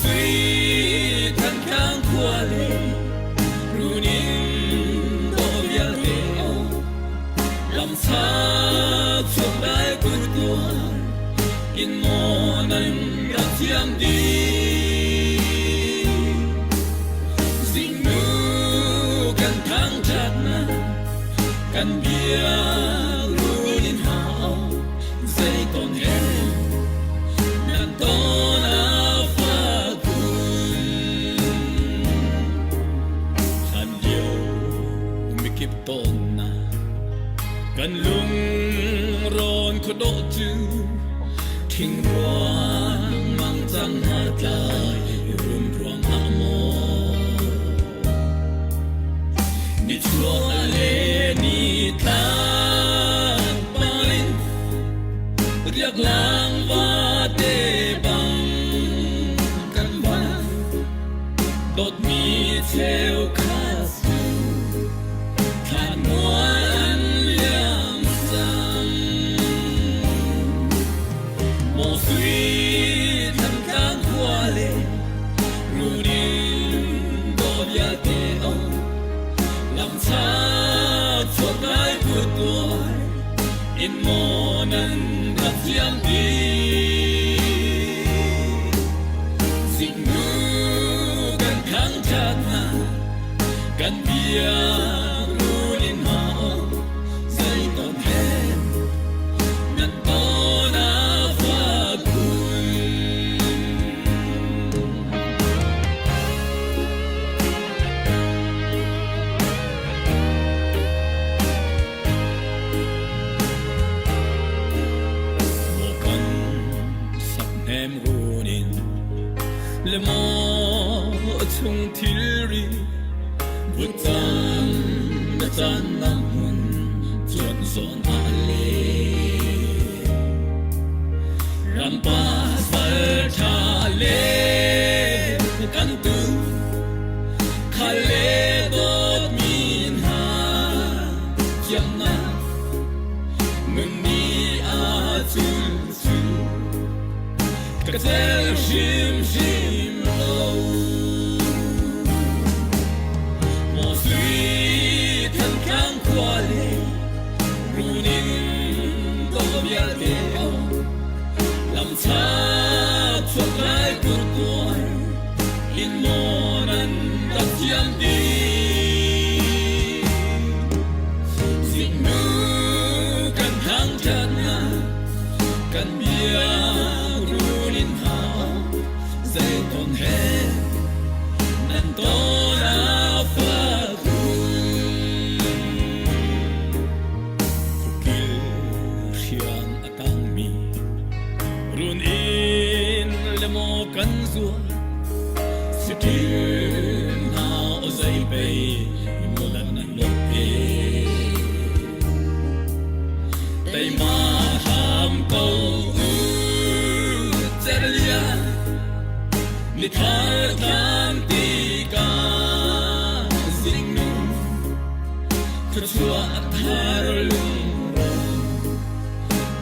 Sui Thantlang khua le Runin dawh vialte lamsa chuak lai kut tuar in maw nan rak thiam dih. Zingnu kan thangṭhatnak kan bia runin hau zeiton he nan ton a fak khun. Hlan lio mikip tawnnak kan lungrawn khuadawh cu thingruang mang cang hna tlai rumruang ah maw nichuah le nitlak bangin riak lang vate bang kan van dawtmi cheukhat cu thlanmual an liam cang. Maw sui Thantlang khua le Rudin dawh vialte oh lamcha chuak lai kut tuai in maw nan rak thiam dih. Zingnu kan thangṭhat hna kan bia rul in hau zeiton he nan ton a fak khun. Maw kan sak hnem run in le maw chung thilri vutcam na caan na hmun cuan zawn ah le rampa sal tha le kan tu khale dawt mi hna thiamnak nun ni a cul cu ka tel hrimhrim lo. Maw sui Thantlang khua le Runin dawh vialte lamcha chuak lai kurtuai in maw nan rak thiam dih. Zingnu kan thangṭhatnak kan bia run in hau zeiton he nan ton a fak Kil hriang a tangmi run in le maw kan zual siṭil hna o zei pei mulan nan lawt te teima hram ko u cerlia ni thar tlan ti ka zingnu thluachuah thar lungro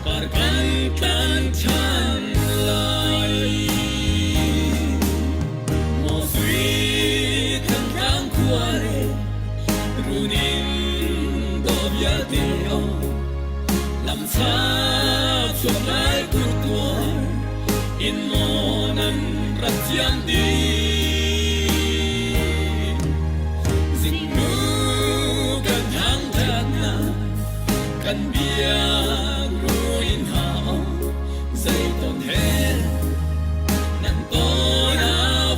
par kan tlan chan lai maw sui Thantlang khua le runin dawh vialte lamcha chuak lai kurtuar in maw nan rak thiam dih. Zingnu kan thangṭhatnak kan bia ruin hau zeiton he nan ton a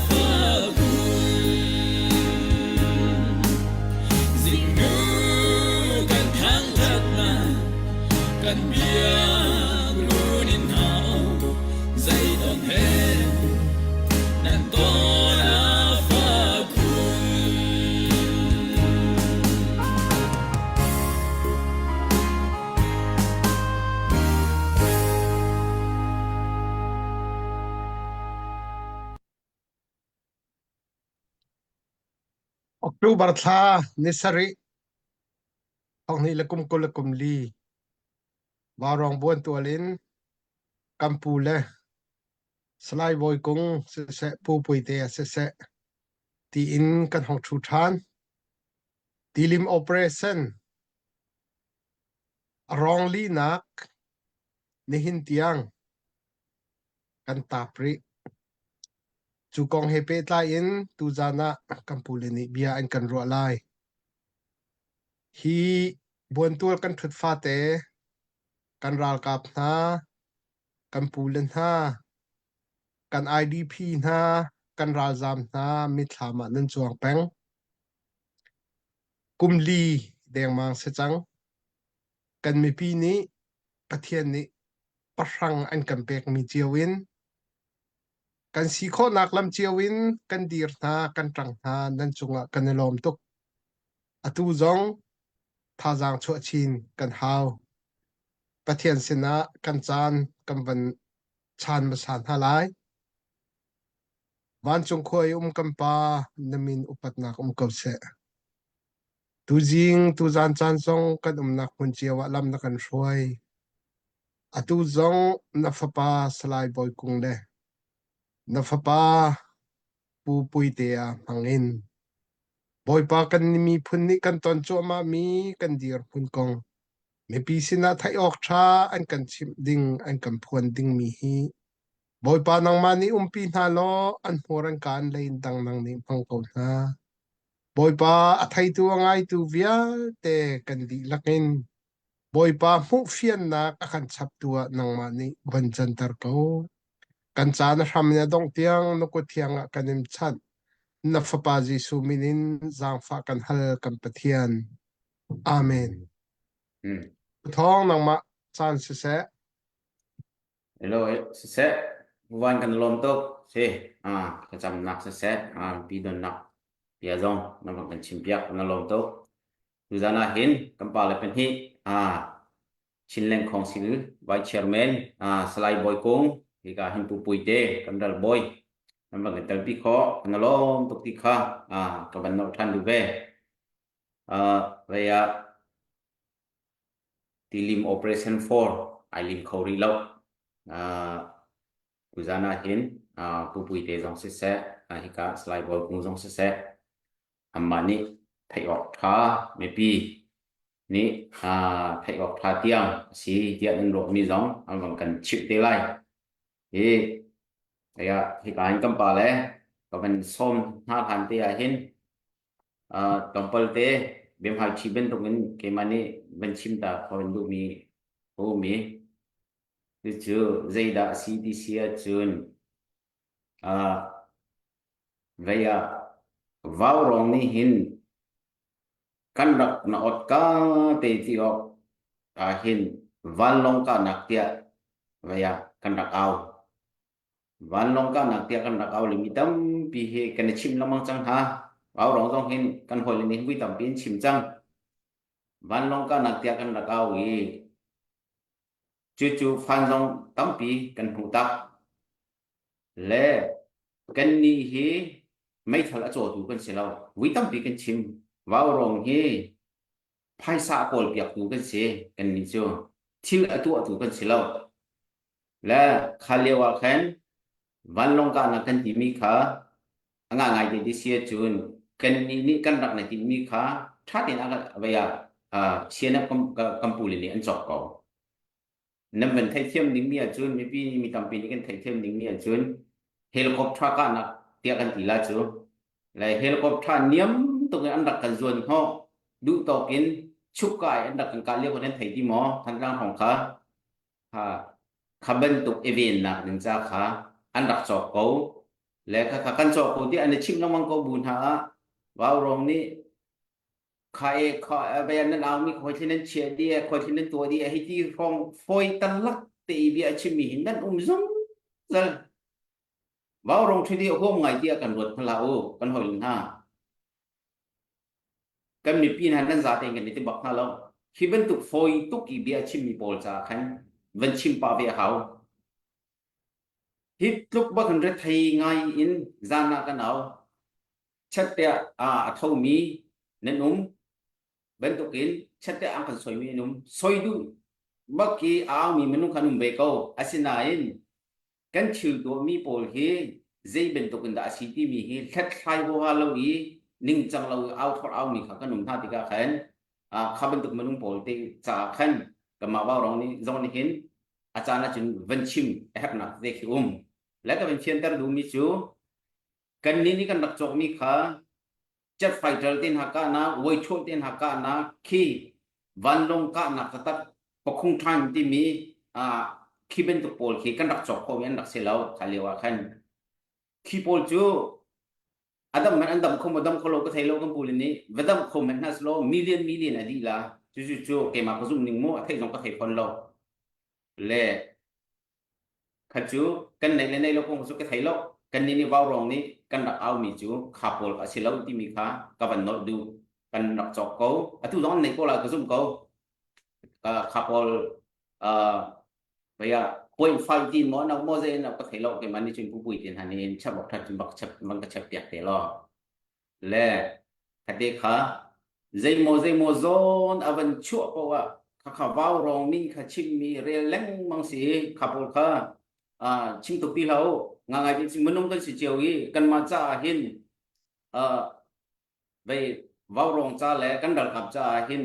fak Zingnu kan thangṭhatnak kan biak run in hau zeiton he nan ton a fak khun. October thla ni sarih thonghnih le kum 20 le kum li Vaurawng buantual in kan pu le Salai Bawi Kung siseh Pu Puite siseh tiin kan hong ṭhu ṭhan. Tilim operation a rawng linak nihin tiang kan tap rih. Cu kong he pehtlai in tuzan ah kan pule nih bia an kan ruah lai. Hi buantual kan ṭhut fate kan ralkap hna, kan pule hna, kan IDP hna, kan ralzaam hna mitthlam ah nan cuang peng. Kum li dengmang si cang. Kan mipi nih Pathian nih pahrang an kan pekmi cio in kan si khawhnak lam cio in kan dir hna, kan ṭang hna, nan cungah kan i lawm tuk. Atu zong thazaang chuah chin kan hau. Pathian sinah kan caan kan van chaan hmasa hna lai. Vancung khua i um kan Pa, na min upatnak um ko seh. Tuzing, tuzan caan zong kan umnak hmun cio ah lam na kan hruai. Atu zong na fapa Salai Bawi Kung le na fapa Pu Puitea hmang in Bawipa kan miphun nih kan ton cuahmahmi kan dirhmun kong mipi sinah theih awk ṭha an kan chimh ding an kan phuan dingmi hi Bawipa nangmah nih umpi hna law an hmur an ka an lei in dang nang nih hmang ko hna. Bawipa a theitu a ngaitu vialte kan dihlak in Bawipa hmuhfiannak a kan chaptu ah nangmah nih van canter ko. Kan caan a hram in a dongh tiang na kut thiang ah kan in chanh. Na Fapa Jesuh min in zaangfah kan hal kan Pathian. Amen. Mm. Thawng nangmah caan siseh. Hello, siseh. Van kan lawm tuk. Si, ah, thlacamnak siseh, ah, pi donnak bia zong na van kan chim piak na lawm tuk. Tuzan ah hin kan pa le pahnih ah Chinland Council Vice Chairman ah Salai Bawi Kung hika hin Pu Pui te kan ral bawi nan van kan telpi khawh na lawm tuk ti kha ah ka van nolh ṭhan duh ve. Ah, vei ah Tilim Operation 4 ai lim kho rih lo. Uh, tuzan ah hin uh, Pu Pui te zong siseh, uh, hika Salai Bawi Kung zong siseh, anmah nih theih awk ṭha mipi nih uh, theih awk ṭha tiang a si tiah nan ruahmi zong an van kan chimh te lai. Hi aya hika hin kan pa le ka van sawm hna hlan te ah hin uh, tlawmpal te biamhal ṭhi bantuk in keimah nih van chim ta ka van duhmi a um i cucu zeidah a si ti si ahcun uh, vei ah vaurawng nih hin kan rak na ot ka te ti awk ah hin vanlawng kahnak tiah vei ah kan rak au. Vanlawng kahnak tiah kan rak au le mi tampi hi kan i chim lengmang cang hna. Vaurawng zong hin kan hawile nih vui tampi in chim cang. Vanlawng kahnak tiah kan rak au i cucu fan zong tampi kan hmuh tak. Le kannih hi meithal a cawtu kan si lo. Vui tampi kan chim. Vaurawng hi phaisa a kawlpiaktu kan si. Kannih cu thil a tuahtu kan si lo. Le kha lio ah khan vanlawng kahnak kan timi kha a ngah ngai te ti si ahcun kannih nih kan rak na timmi kha ṭha tein a vei ah CNF kan pule nih an cawk ko. Nan van theihthiam dingmi ahcun mipi nih mi tampi nih kan theihthiam dingmi ahcun helicopter kahnak tiah kan ti la cu. Le helicopter niam tuk in an rak kan zuan hnawh duh tawk in chuk kai an rak kan kah lio kan thei ti maw Thantlang hrawng kha kha kha bantuk i vennak ding ca kha an rak cawk ko le kha kha kan cawk ko tiah an i chimh lengmang ko bu hna ah Vaurawng nih kha e kha bayan nan au mi khoi thli nan chia di e khoi thli nan tuah di e hi ti hrawng foi talak te i bia a chimmi hin nan um zungzal Vaurawng ṭhi di huam ngai tiah kan ruat hna u kan hoi hna kan mipi hna nan za tein kan i ti bak hna lo hi bantuk fawi tuk i bia chimmi pawl caah khan van chim pah ve a hau hi tluk bak in rethei ngai in zan ah kan au chat te ah a thomi nan um bantukin chat te an kan soimi an um soi duh bak i a aumi minung khan um ve ko asinain. Kan thil tuahmi pawl hi zei bantuk in dah a si timi hi hlathlai huaha lo i ningcang lo i au thor aumi kha kan um hna tikah khan kha bantuk minung pawl te caah khan kanmah vaurawng nih zong nih hin a caan ahcun van chim a herhnak te khi um. Le ka van fianter duhmi cu kannih nih kan rak cawkmi kha jet fighter te hna kahnak, weiṭhawl te hna kahnak khi vanlawng kahnak taktak pakhung ṭhan timi khi bantuk pawl khi kan rak cawk khawhmi an rak si lo kha lio ah khan. Khi pawl cu a dam hmanh an dam kho maw dam kho lo ka thei lo kan pu le nih va dam kho hmanh hna selaw million million a dih la cucu cu keimah ka zumh ning mu a theih zong ka thei fawn lo le Kha cu kan neih le neih lo kong cu ka thei lo. Kannih nih vaurawng nih kan rak aumi cu kha pawl a si lo timi kha ka van nolh duh. Kan rak cawk ko. Atu zong an neih ko lai ka zumh ko. Kha pawl vei ah 0.5 tin maw nak maw zei in ka thei lo keimah nih cun pupui tin han in chap ok that bak chap bang ka chap piak te law. Le khate kha zeimaw zeimaw zawn a van chuah paoh ah khakha vaurawng min kha chimmi rel lengmang si kha pawl kha chim tuk ti hlah u nga ngai ti minung kan si cio i kanmah caah hin vei vaurawng ca le kan ralkap caah hin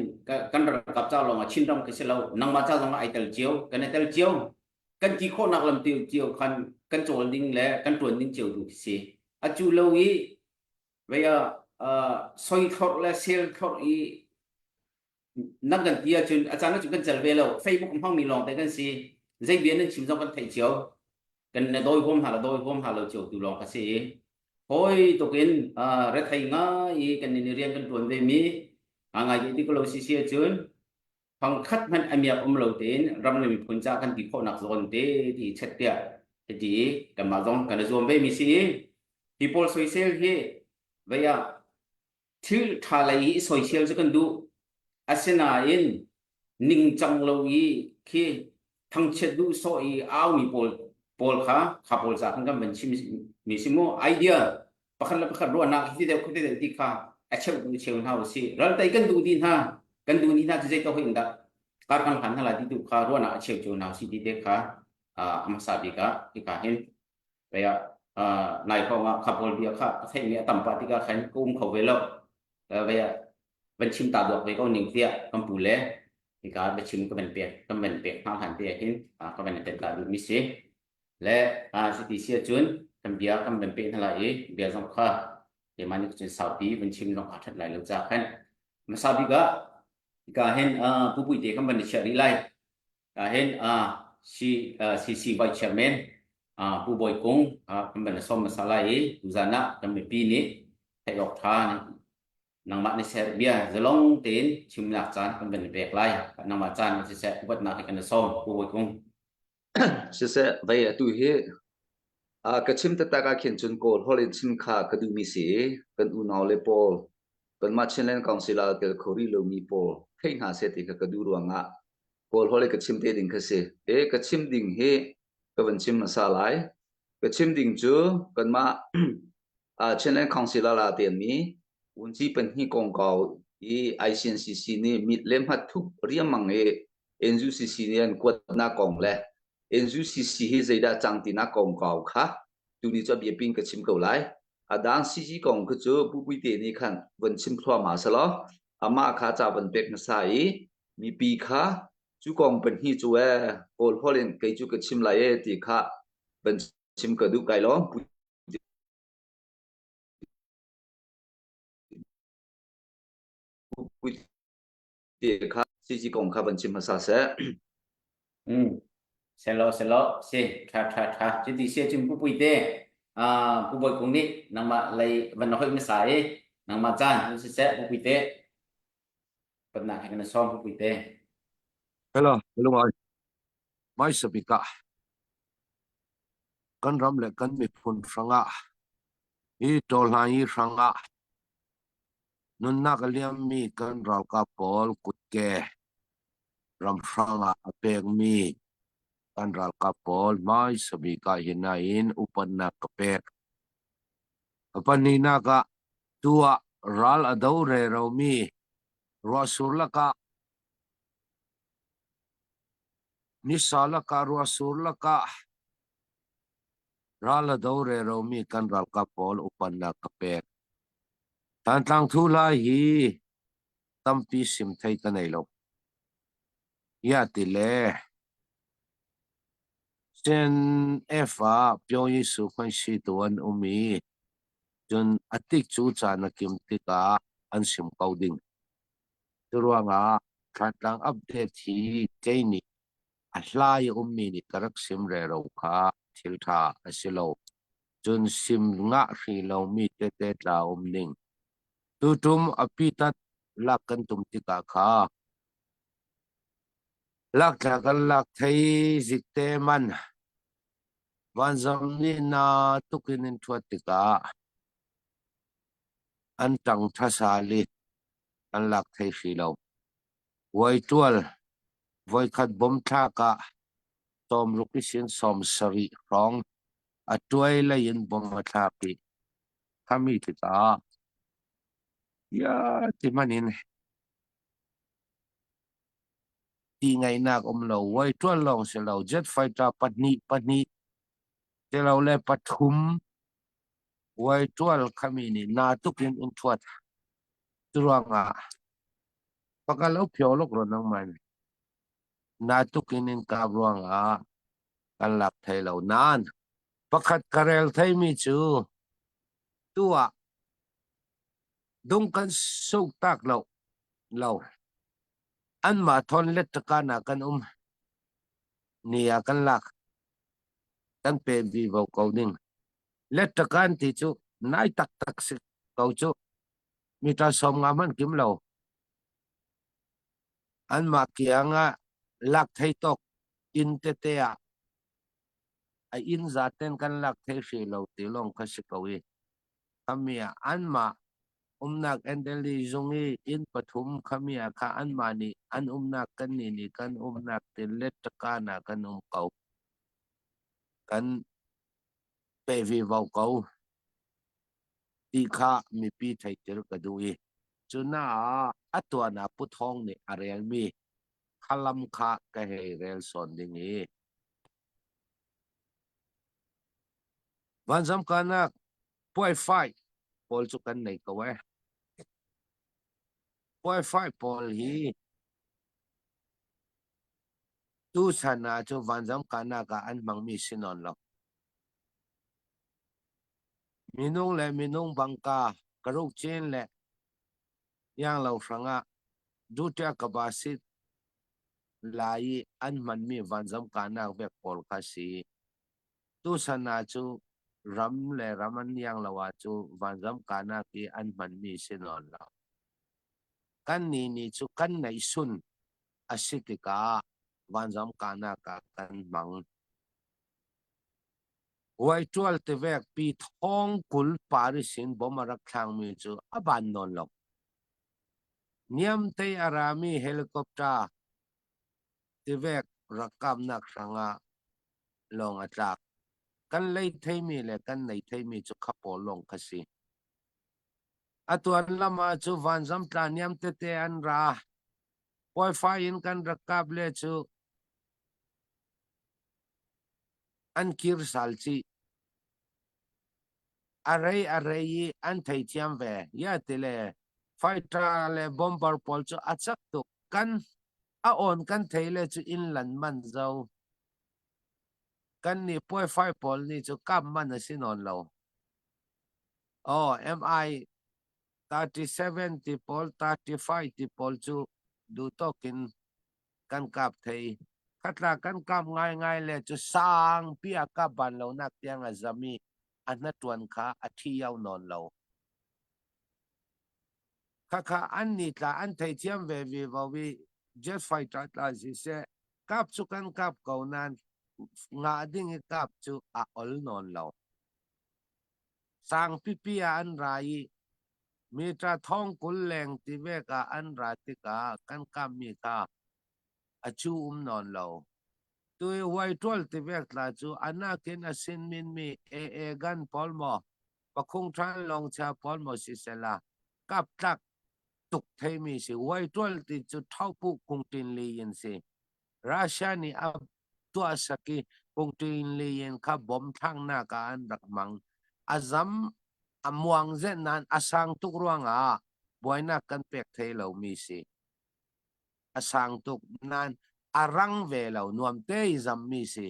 kan ralkap ca lawng ah Chinram khi si lo nangmah ca zong ah ai tel cio kan i tel cio kan ti khawhnak lam cio cio khan kan cawl ding le kan tuan ding cio tu khi si a cu lo i vei ah soi thlorh le sel thlorh i nan kan ti ahcun a caan ahcun kan cel ve lo Facebook hmangmi lawng te kan si zei bia nan chim zong kan theih cio kan na dawi huam hna lo dawi huam hna lo cio tu lawng ka si i hoi tukin rethei ngai i kan ni rian kan tuan ve mi ngai ti ko lo si si ahcun Fangkhat hmanh a miak um lo tein ram le miphun ca kan ti khawhnak zawn te ti chet tiah hiti kanmah zong kan i zuam ve mi si i hi pawl soisel hi vei ah thil ṭha lei hi soisel cu kan duh asinain ningcang lo i khi thangchiat duh sawh i aumi pawl pawl kha kha pawl ca khan kan van chim mi si mu idea pakhat le pakhat ruahnak hi deuh khi deuh ti kha a cheuh tu cheu hna usih raltei kan duh dih hna kan duh dih hna cu zei to hin dah kar kan hlan hna lai ti tu kha ruahnak a cheu cio hna usih ti te kha a hmasa bik ah hika hin kaya nai hrawng ah kha pawl bia kha ka theih mi a tam pah tikah khan ka um kho ve lo vaya van chim ta duak ve ko ning tiah kan pu le hika biachim ka van pek kan van pek hna hlan te hin ka van tel ta duh mi si Le cuti si ahcun kan bia kan van peh hna lai i bia zong kha keimah nih cun saupi van chim zong aa ṭhat lai lo caah khan hmasa bik ah hika hin Pu Puite kan van i chiah rih lai. Ka hin CC Vice Chairman Pu Bawi Kung kan van i sawm hmasa lai i tuzan ah kan mipi nih theih awk ṭha nangmah nih ser bia zalong tein chimnak caan kan van i pek lai. Nangmah caan siseh upatnak he kan i sawm Pu Bawi Kung. Siseh, vei atu hi ka chim taktak ah khin cun Kawl holh in chim kha ka duhmi si i kan unau le pawl kanmah Chinland Council ah tel kho rih lomi pawl theih hna seh ti kha ka duh ruangah Kawl holh i ka chim te ding kha si. E ka chim ding hi ka van chim hmasa lai. Ka chim ding cu kanmah Chinland Council ah la telmi vunci pahnih kongkau i ICNCC nih mit le hmat thup riangmang i NUCC nih an kuatnak kong le NUCC hi zeidah cang tinak kongkau kha tuni cu a biapi in ka chim ko lai. A dang CG kong khi cu Pu Puite nih khan von chim thluahmah selaw amah kha ca von pek hmasa i mipi kha cu kong pahnih cu ee Kawl holh in kei cu ka chim lai ee ti kha van chim ka duh kai lawm. Pu ti kha CG kong kha van chim hmasa seh. Mm. Selo selo si tha tha tha cuti sia cun pu pui te pu bawi kung nih nangmah lei van na hoih hmasa i nangmah caan si seh pu pui te patnak he kan sawm pu pui te Hello, hello ai. Mai sabika. Kan ram le kan miphun hrangah hi tol hna hi hrangah Nunnak a liammi kan ralkap pawl kutke ramhrang ah a pekmi kan ralkap pawl hmaisa bik ah hin nain upatnak ka pek. A pahnihnak ah tu ah ral a do reromi ruahsur lakah nisa lakah ruahsur lakah. Ral a do reromi kan ralkap pawl upatnak ka pek. Thantlang thu lai hi tampi sim thei ka nei lo. Ya ti le CNF ah Pyongyang Su tu an um i cun a tik cu caan a kim tikah an sim ko ding. Cu ruangah Thantlang update hi kei nih a hla i ummi nih ka rak sim rero kha thil ṭha a si lo. Cun sim ngah hri lomi tete tla um ning. Tuṭum a pitat lak kan tum tikah kha lakthla kan lak thei zikte man vanzam nih na tukin in ṭhuat tikah an ṭang ṭhasal i an lak thei hri lo. Vuaitual voikhat bomthlak ah 60 in 70 hrawng a tuai lei in bom a thlak i khami tikah ya ti hmanh in ti ngaihnak um lo vuaitual lawng si lo jet fighter pahnih pahnih silole pathum vuaitual khami nih na tuk in in thuat curuangah Pakal lo phio lok ro nang man. Na tukin in kap ruangah kan lak thei lo nain pakhat ka rel theimi cu tu ah dung kan suk tak lo lo anmah thon let takan ah kan um ni ah kan lak kan pe vi vo ko ding let takan ti cu nai taktak si ko cu mita 50 hmanh kim lo. Anmah kiang ah lak thei tawk inn tete ah a inn zaten kan lak thei hri lo ti lawng kha si ko i khami ah anmah umnak Endeli zung i inn pathum khami ah kha anmah nih an umnak kan nih nih kan umnak ti let takan ah kan um ko. Kan pe vi vo ko. Ti kha mipi theihter ka duh i cunaah a tuan ah Pu Thawng nih a relmi khalam kha ka hei rel sawn ding i Vanzam kanak puai fai pawl cu kan nei ko eh. Puai fai pawl hi tu chan ah cu vanzam kanak ah an hmangmi si nawn lo. Minung le minung bangka karuk cin le ianglo hrangah duṭia kabasit lai i an hmanmi vanzam kahnak vek pawl kha si. Tuchan ah cu ram le ram an ianglo ah cu vanzam kahnak i an hmanmi si nawn lo. Kannih nih cu kan neihsun a si tikah vanzam kahnak ah kan hmang. Vuaitual tivek pi thong 20 Paris in bom a rak thlangmi cu a ban nawn lo. Niamtei a rami helicopter tivek rakkamnak hrangah lawng a tlak. Kan lei theimi le kan nei theimi cu kha pawl lawng kha si. A tuan lam ah cu vanzam tla niam tete an ra. Wifi in kan rak kap le cu An kir sal chih. A rei a rei i an theithiam ve. Ya ti le fighter le bomber pawl cu a cak tuk. Kan a awn kan thei le cu inn lan man zo. Kan nih puai fai pawl nih cu kap man a si nawn lo. Oh, MI 37 ti pawl, 35 ti pawl cu duh tawk in kan kap thei. Khatla kan kap ngaingai le cu sangpi a kap ban lo nak tiang a zam i a hnatuan kha a thi yau nawn lo. Khakha an ni tla an thei thiam ve vi vo i jet fighter tla si seh kap cu kan kap ko nain nga ding i kap cu a ol nawn lo. Sang pipi ah an ra i Mita 20 leng ti vek ah an ra tikah kan kammi kha a cu um nawn lo. Tui huaitual ti vek tla cu anakin a sin minmi AA gan pawl maw pakhung ṭhan lawngchia pawl maw sisela kaptlak tuk theimi si. Huaitual ti cu thopu kungtin li in si. Russia nih a tuahsak i Kungṭin liin kha bom thlaknak ah an rak hmang. A zam a muang zenh nain a sang tuk ruangah buainak kan pek thai lomi si. A sang tuk nain a rang ve lo, nuam te i zammi si.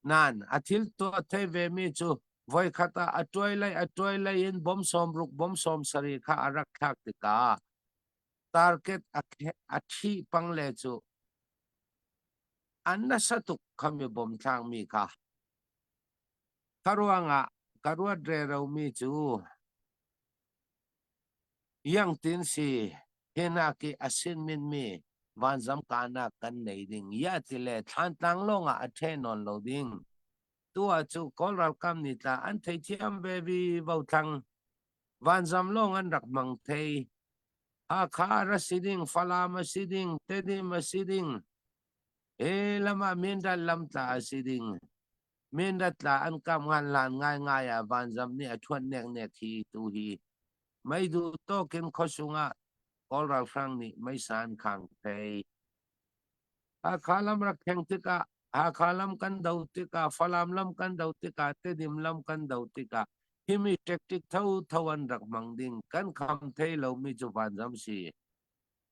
Nain a thil tuah thei vemi cu voikhat ah a tuai lei a tuai lei in bom 60 bom 70 kha a rak thlak tikah target a thih pang le cu an nasa tuk khami bom thlakmi kha. Kha ruangah ka ruat reromi cu Yangtin si hinak i a sin minmi vanzam kahnak kan nei ding ya ti le Thlantlang lawngah a ṭhe nawn lo ding. Tu ah cu Kawl ralkap nih tla an theithiam ve vi vothlang vanzam lawng an rak hmang thei. Hakha a si ding, Falam a si ding, Tedim a si ding, he lam ah Mindat lam tla a si ding. Mindat tla an kam ngan lan ngaingai ah vanzam nih a ṭhuat neknek hi tu hi. Meidu tawkin khuasung ah Kawl ralhrang nih meisa an khang thei. Hakha lam rak thleng tikah Hakha lam kan do tikah Falam lam kan do tikah Tedim lam kan do tikah himi tactic tho tho an rak hmang ding kan kham thei lomi cu vanzam si.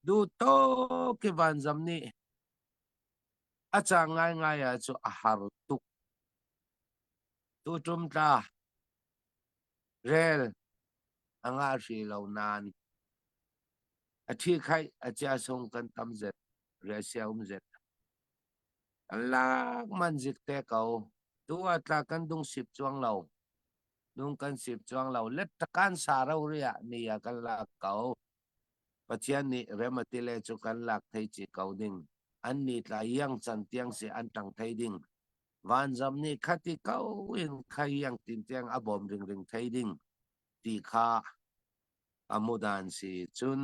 Du to ki vanzam nih a cang ngaingai ah cu a har tuk. Tu tum tla rel a ngah hri lo nain a thi khaih a chia sung kan tam zet riasia um zet kan lak man zik te ko tu a tla kan dung sip chuang lo dung kan sip chuang lo let takan sa ro ria ni a kan lak ko Pathian nih remati le cu kan lak thei chi ko ding an ni tla yang chan tiang si an tang thei ding vanzam nih khati ko in kha yang tin tiang a bawm ring ring thei ding ti kha a mudan si cun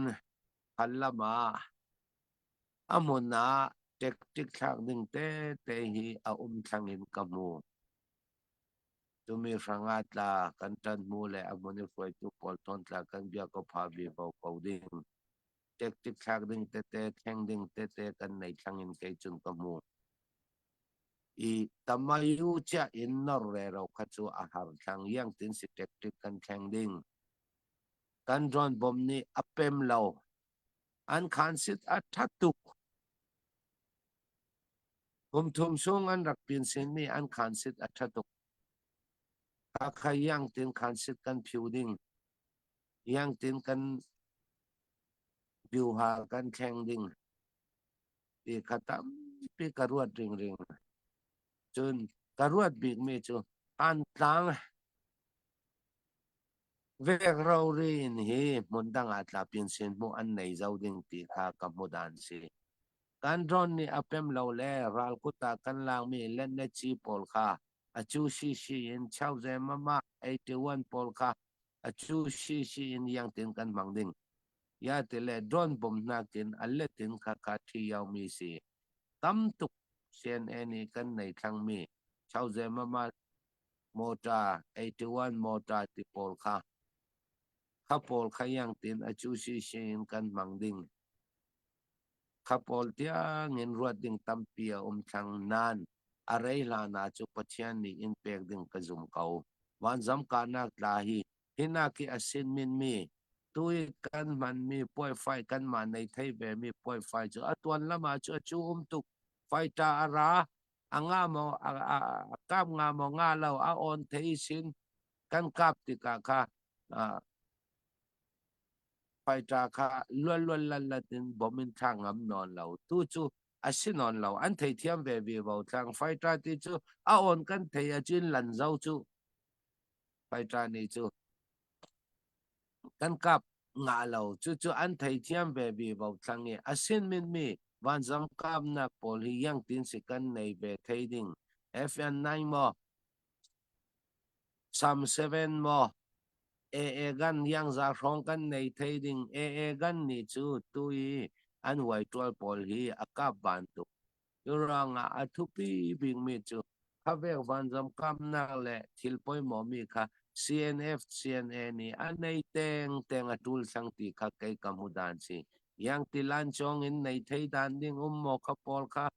hal lam ah a hmun ah tactic thlak ding tete hi a um thlang in ka hmu. Tumi hrangah tla kan ṭan hmu le a hmun i hruaitu pawl thawn tla kan bia ko pha vi vo ko ding. Tactic thlak ding tete, thleng ding tete kan nei thlang in kei cun ka hmu. I tamayu chia in nor rero kha cu a har thlang yang tin si tactic kan thleng ding. Kan drone bom nih a pem lo. An khan sit a ṭha tuk. Kum thum chung an rak pin sinmi an khan sit a ṭha tuk. Hakha yang tin khan sit kan phiu ding. Yang tin kan biuha kan thleng ding. Ti kha tampi ka ruat ringring. Cun ka ruat bikmi cu an tlang Vek rori in hi hmun dang ah tla pin sin hmuh an nei zo ding ti kha ka hmu dan si. Kan drone nih a pem lo le ral kut ah kan lakmi letnetci pawl kha a cu shishi in chauze mama 81 pawl kha a cu shishi in yangtin kan hmang ding. Ya ti le drone bom nakin a letin kha kha thi yaumi si. Tam tuk CNA nih kan nei thlangmi chauze mama mortar 81 mortar ti pawl kha kha pawl kha yangtin a cu shishi in kan hmang ding. Kha pawl tiangin ruat ding tampi a um thlang nain a rei hlan ah cu Pathian nih in pek ding ka zum ko. Vanzam kahnak tla hi hinak hi a sin minmi tu i kan hmanmi puaifai kanmah nei thei vemi puaifai cu a tuan lam ah cu a cu um tuk. Fighter a ra a nga maw a kap nga maw nga lo a on thei sin kan kap tikah kha fighter kha luan luan lan lat in bom in thla ngam nawn lo tu cu a si nawn lo an theithiam ve ve vo tlang fighter ti cu a on kan thei a cin lan zo cu fighter ni cu kan kap nga lo cu cu an theithiam ve ve vo thlang i a sin min mi vanzang kapnak pawl hi yang tin si kan nei ve thei ding FN9 maw Sam 7 maw AA gan yangza hrawng kan nei thei ding AA gan nih cu tu i an huaitual pawl hi a kap bantuk. Cu ruangah a thupi bikmi cu khavek vanzam kamnak le thil poimawmi kha CNF CNA nih a nei teng teng a tul thlang ti kha kei ka hmu dan si. Yang tilan chong in nei thei dan ding um maw kha pawl kha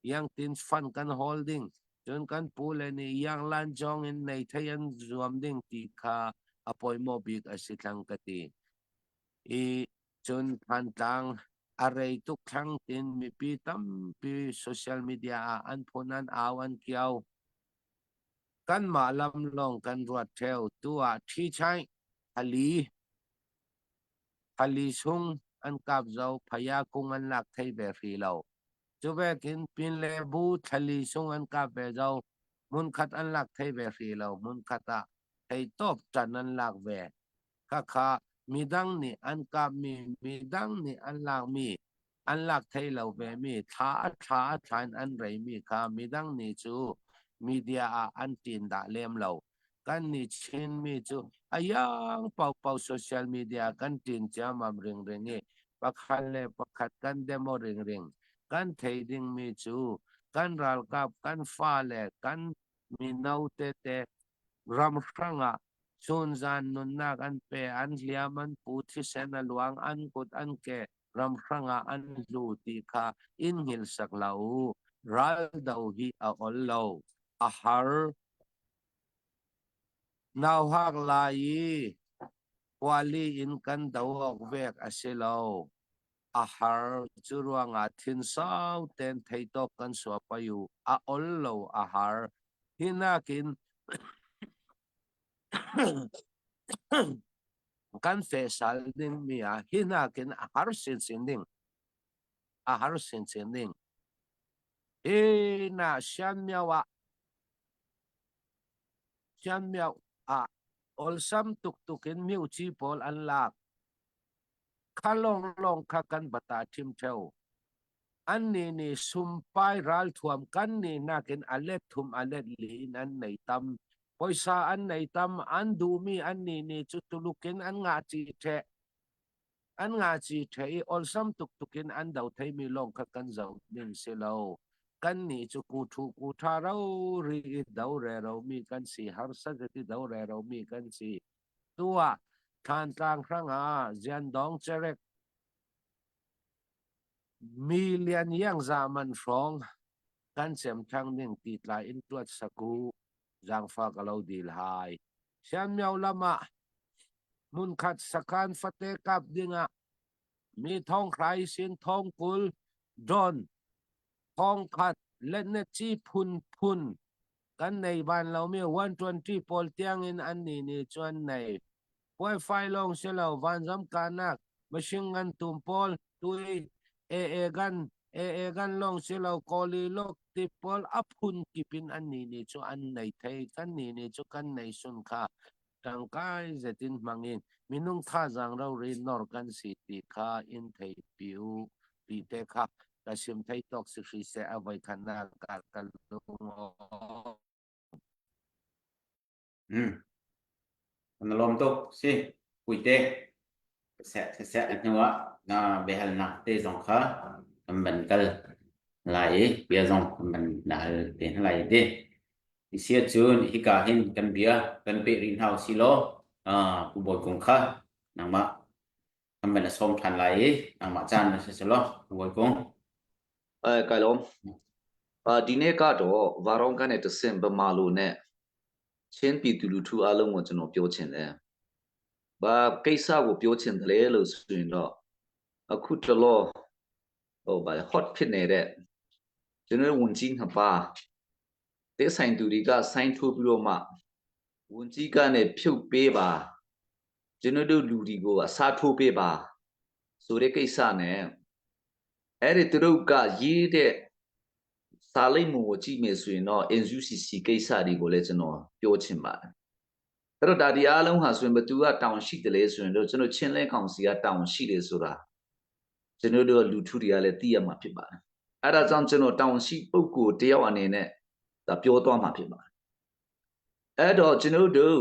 yang tin fan kan hawl ding. Cun kan pu le nih Yanglan zong in nei thei an zuam ding ti kha a pawimawh bik a si thlang ka ti. I cun Thantlang a rei tuk thlang tin mipi tampi social media ah an phun an au an kiao. Kanmah lam lawng kan ruat theo. Tu ah ṭhi chaih, thali, thali chung an kap zo, phaya kung an lak thei ve hri lo. Cu vekin pinle bu thlali sung an kap ve zo. Hmunkhat an lak thei ve hri lo. Hmunkhat ah theitawp ṭan an lak ve. Khakha midang nih an kapmi, midang nih an lakmi, an lak thei lo vemi, thla a thla a thla in an reimi kha midang nih cu media ah an ṭin dah lem lo. Kan nih Chinmi cu a yang paohpaoh social media kan ṭin ciammam ringring i pakhat le pakhat kan demo ringring. Kan thei dingmi cu kan ralkap, kan fale, kan mino tete ramhrang ah chunzan nunnak an pe, an hliam an pu, thisen a luang, an kut an ke ramhrang ah an hlu ti kha in hngilhsak hlah u. Raldo hi a ol lo, a har. Nauhak lai i kuali in kan do awk vek a si lo. A har. Cu ruangah thinsau tein theitawk kan suah pai u. A ol lo, a har. Hi nakin kan fehsal dingmi ah hi nakin a har sinsin ding. A har sinsin ding. Hi na sianmiao ah sianmiao ah olsam tuktuk in miuci pawl an lak. Kha lawnglawng kha kan bata ṭhim ṭheo. Annih nih sumpai ralthuam kan nih nakin a let thum a let li in an nei tam. Poisa an nei tam, an duhmi annih nih cu Tuluk in an ngah chih ṭheh. An ngah chih ṭheh i olsam tuktuk in an do theimi lawng kha kan zoh ding si lo. Kannih cu ku-ṭhu ku-ṭha rori i do reromi kan si, harsa zet i do reromi kan si. Tu ah Thantlang hrangah Ziandawng cerek Mi lian iangza man hrawng kan cem thang ning ti tlai in tuat saku zaangfa ka lo dil hai. Sianmio lam ah hmunkhat sakhan fate kap dingah mi thong hrai sin thong 20 don thong khat letnet ci phun phun kan nei ban lomi 120 pawl tiangin an ni nih cun nei. Puaifai lawng si lo vanzam kahnak machine gun tum pawl tui AA gun AA gun lawng si lo kawli lok ti pawl a phun kip in an ni nih cu an nei thei kan ni nih cu kan nei sun kha tangkai zetin hmang in minung thazaang rori nor kan si ti kha in thei pi u ti te kha ka sim thei tawk si hri seh a voi khatnak ah ka lung Mm. Na lawm tuk si puite seh seh a hnu ah na biahalnak te zong kha kan van kal lai i bia zong kan van na hal te hna lai ti isia cun hika hin kan bia kan peh rih hna si law Pu Bawi Kung kha nangmah kan van sawm ṭhan lai i nangmah caan na si selaw Pu Bawi Kung. အဲကဲလုံးအာဒီနေ့ကတော့ဗာရောင်းကနေတဆင့်ဗမာလူနဲ့ချင်းပြည်သူလူထုအလုံးကိုကျွန်တော်ပြောချင်တယ်။ဘာကိစ္စကိုပြောချင်တယ်လဲလို့ဆိုရင်တော့အခုတလောဟိုဗာ hot ဖြစ်နေတဲ့ကျွန်တော်ဝန်ကြီးနှစ်ပါးတဲ့ဆိုင်သူတွေကဆိုင်းထိုးပြီးတော့မှဝန်ကြီးကနေဖြုတ်ပေးပါကျွန်တော်တို့လူတွေကိုအစားထိုးပေးပါဆိုတဲ့ကိစ္စနဲ့အဲ့ဒီသူတို့ကရေးတဲ့စာလိပ်မူကိုကြည့်မယ်ဆိုရင်တော့ NUCC ကိစ္စတွေကိုလည်းကျွန်တော်ပြောချင်ပါတယ်အဲ့တော့ဒါဒီအားလုံးဟာဆိုရင်ဘသူကတောင်းရှိတယ်လဲဆိုရင်တော့ကျွန်တော်ချင်းလဲကောင်စီကတောင်းရှိတယ်ဆိုတာကျွန်တော်တို့လူထုတွေကလည်းသိရမှာဖြစ်ပါတယ်အဲ့ဒါကြောင့်ကျွန်တော်တောင်းရှိပုဂ္ဂိုလ်တယောက်အနေနဲ့ဒါပြောသွားမှာဖြစ်ပါတယ်အဲ့တော့ကျွန်တော်တို့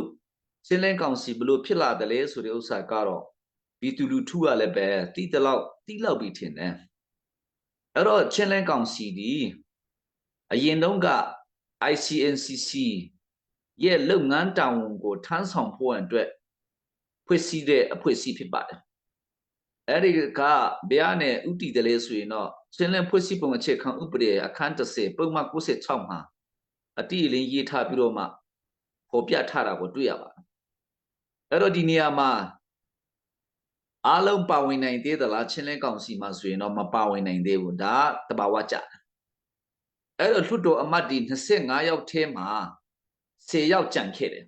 ချင်းလင်းကောင်စီဘလို့ဖြစ်လာတယ်လဲဆိုတဲ့ဥစ္စာကတော့ဒီတူလူထုကလည်းပဲတိတလောက်တိလောက်ပြီးထင်တယ်အဲ့တော့ချင်းလင်းကောင်စီဒီအရင်တုန်းက ICNCC ရဲ့လုပ်ငန်းတာဝန်ကိုထမ်းဆောင်ဖို့အတွက်ဖွဲ့စည်းတဲ့အဖွဲ့အစည်းဖြစ်ပါတယ်အဲ့ဒီကဘယ်နဲ့ဥတီတယ်လဲဆိုရင်တော့ချင်းလင်းဖွဲ့စည်းပုံအခြေခံဥပဒေအခန်း30ပုံမှန်96မှာ အတိအလင်းရေးထားပြီးတော့မှဖော်ပြထားတာကိုတွေ့ရပါတယ်အဲ့တော့ဒီနေရာမှာအားလုံးပါဝင်နိုင်သေးသလားချင်းလင်းကောင်စီမှာဆိုရင်တော့မပါဝင်နိုင်သေးဘူးဒါတဘာဝကြတယ်အဲ့တော့လွှတ်တော်အမတ်ဒီ25ယောက်ထဲမှာ10ယောက်ကြံခဲ့တယ်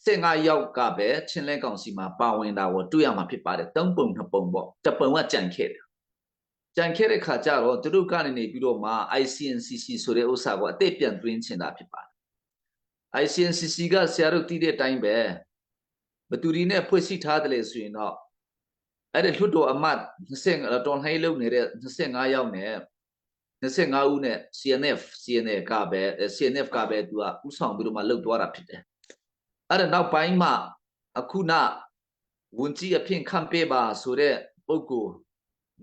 15ယောက်ကပဲချင်းလဲကောင်စီမှာပါဝင်တာကိုတွေ့ရမှာဖြစ်ပါတယ်၃ပုံနှစ်ပုံပေါ့တပုံကကြံခဲ့တယ်ကြံခဲ့တဲ့ခါကျတော့သူတို့ကနေနေပြီးတော့မှ ICNCC ဆိုတဲ့ဥစ္စာကိုအသိပြန်သွင်းချင်တာဖြစ်ပါတယ် ICNCC ကဆရာတို့သိတဲ့အတိုင်းပဲဘသူဒီနဲ့ဖွဲ့စည်းထားတယ်လေဆိုရင်တော့အဲ့ဒီလွှတ်တော်အမတ်20တော်လှန်ရေးလုပ်နေတဲ့25ယောက်နဲ့25ဦးနဲ့ CNF CNA ကပဲ CNF ကပဲသူကဥဆောင်ပြီးတော့မှလှုပ်သွားတာဖြစ်တယ်အဲ့ဒါနောက်ပိုင်းမှာအခုနဝန်ကြီးအဖြစ်ခန့်ပေးပါဆိုတဲ့ပုဂ္ဂိုလ်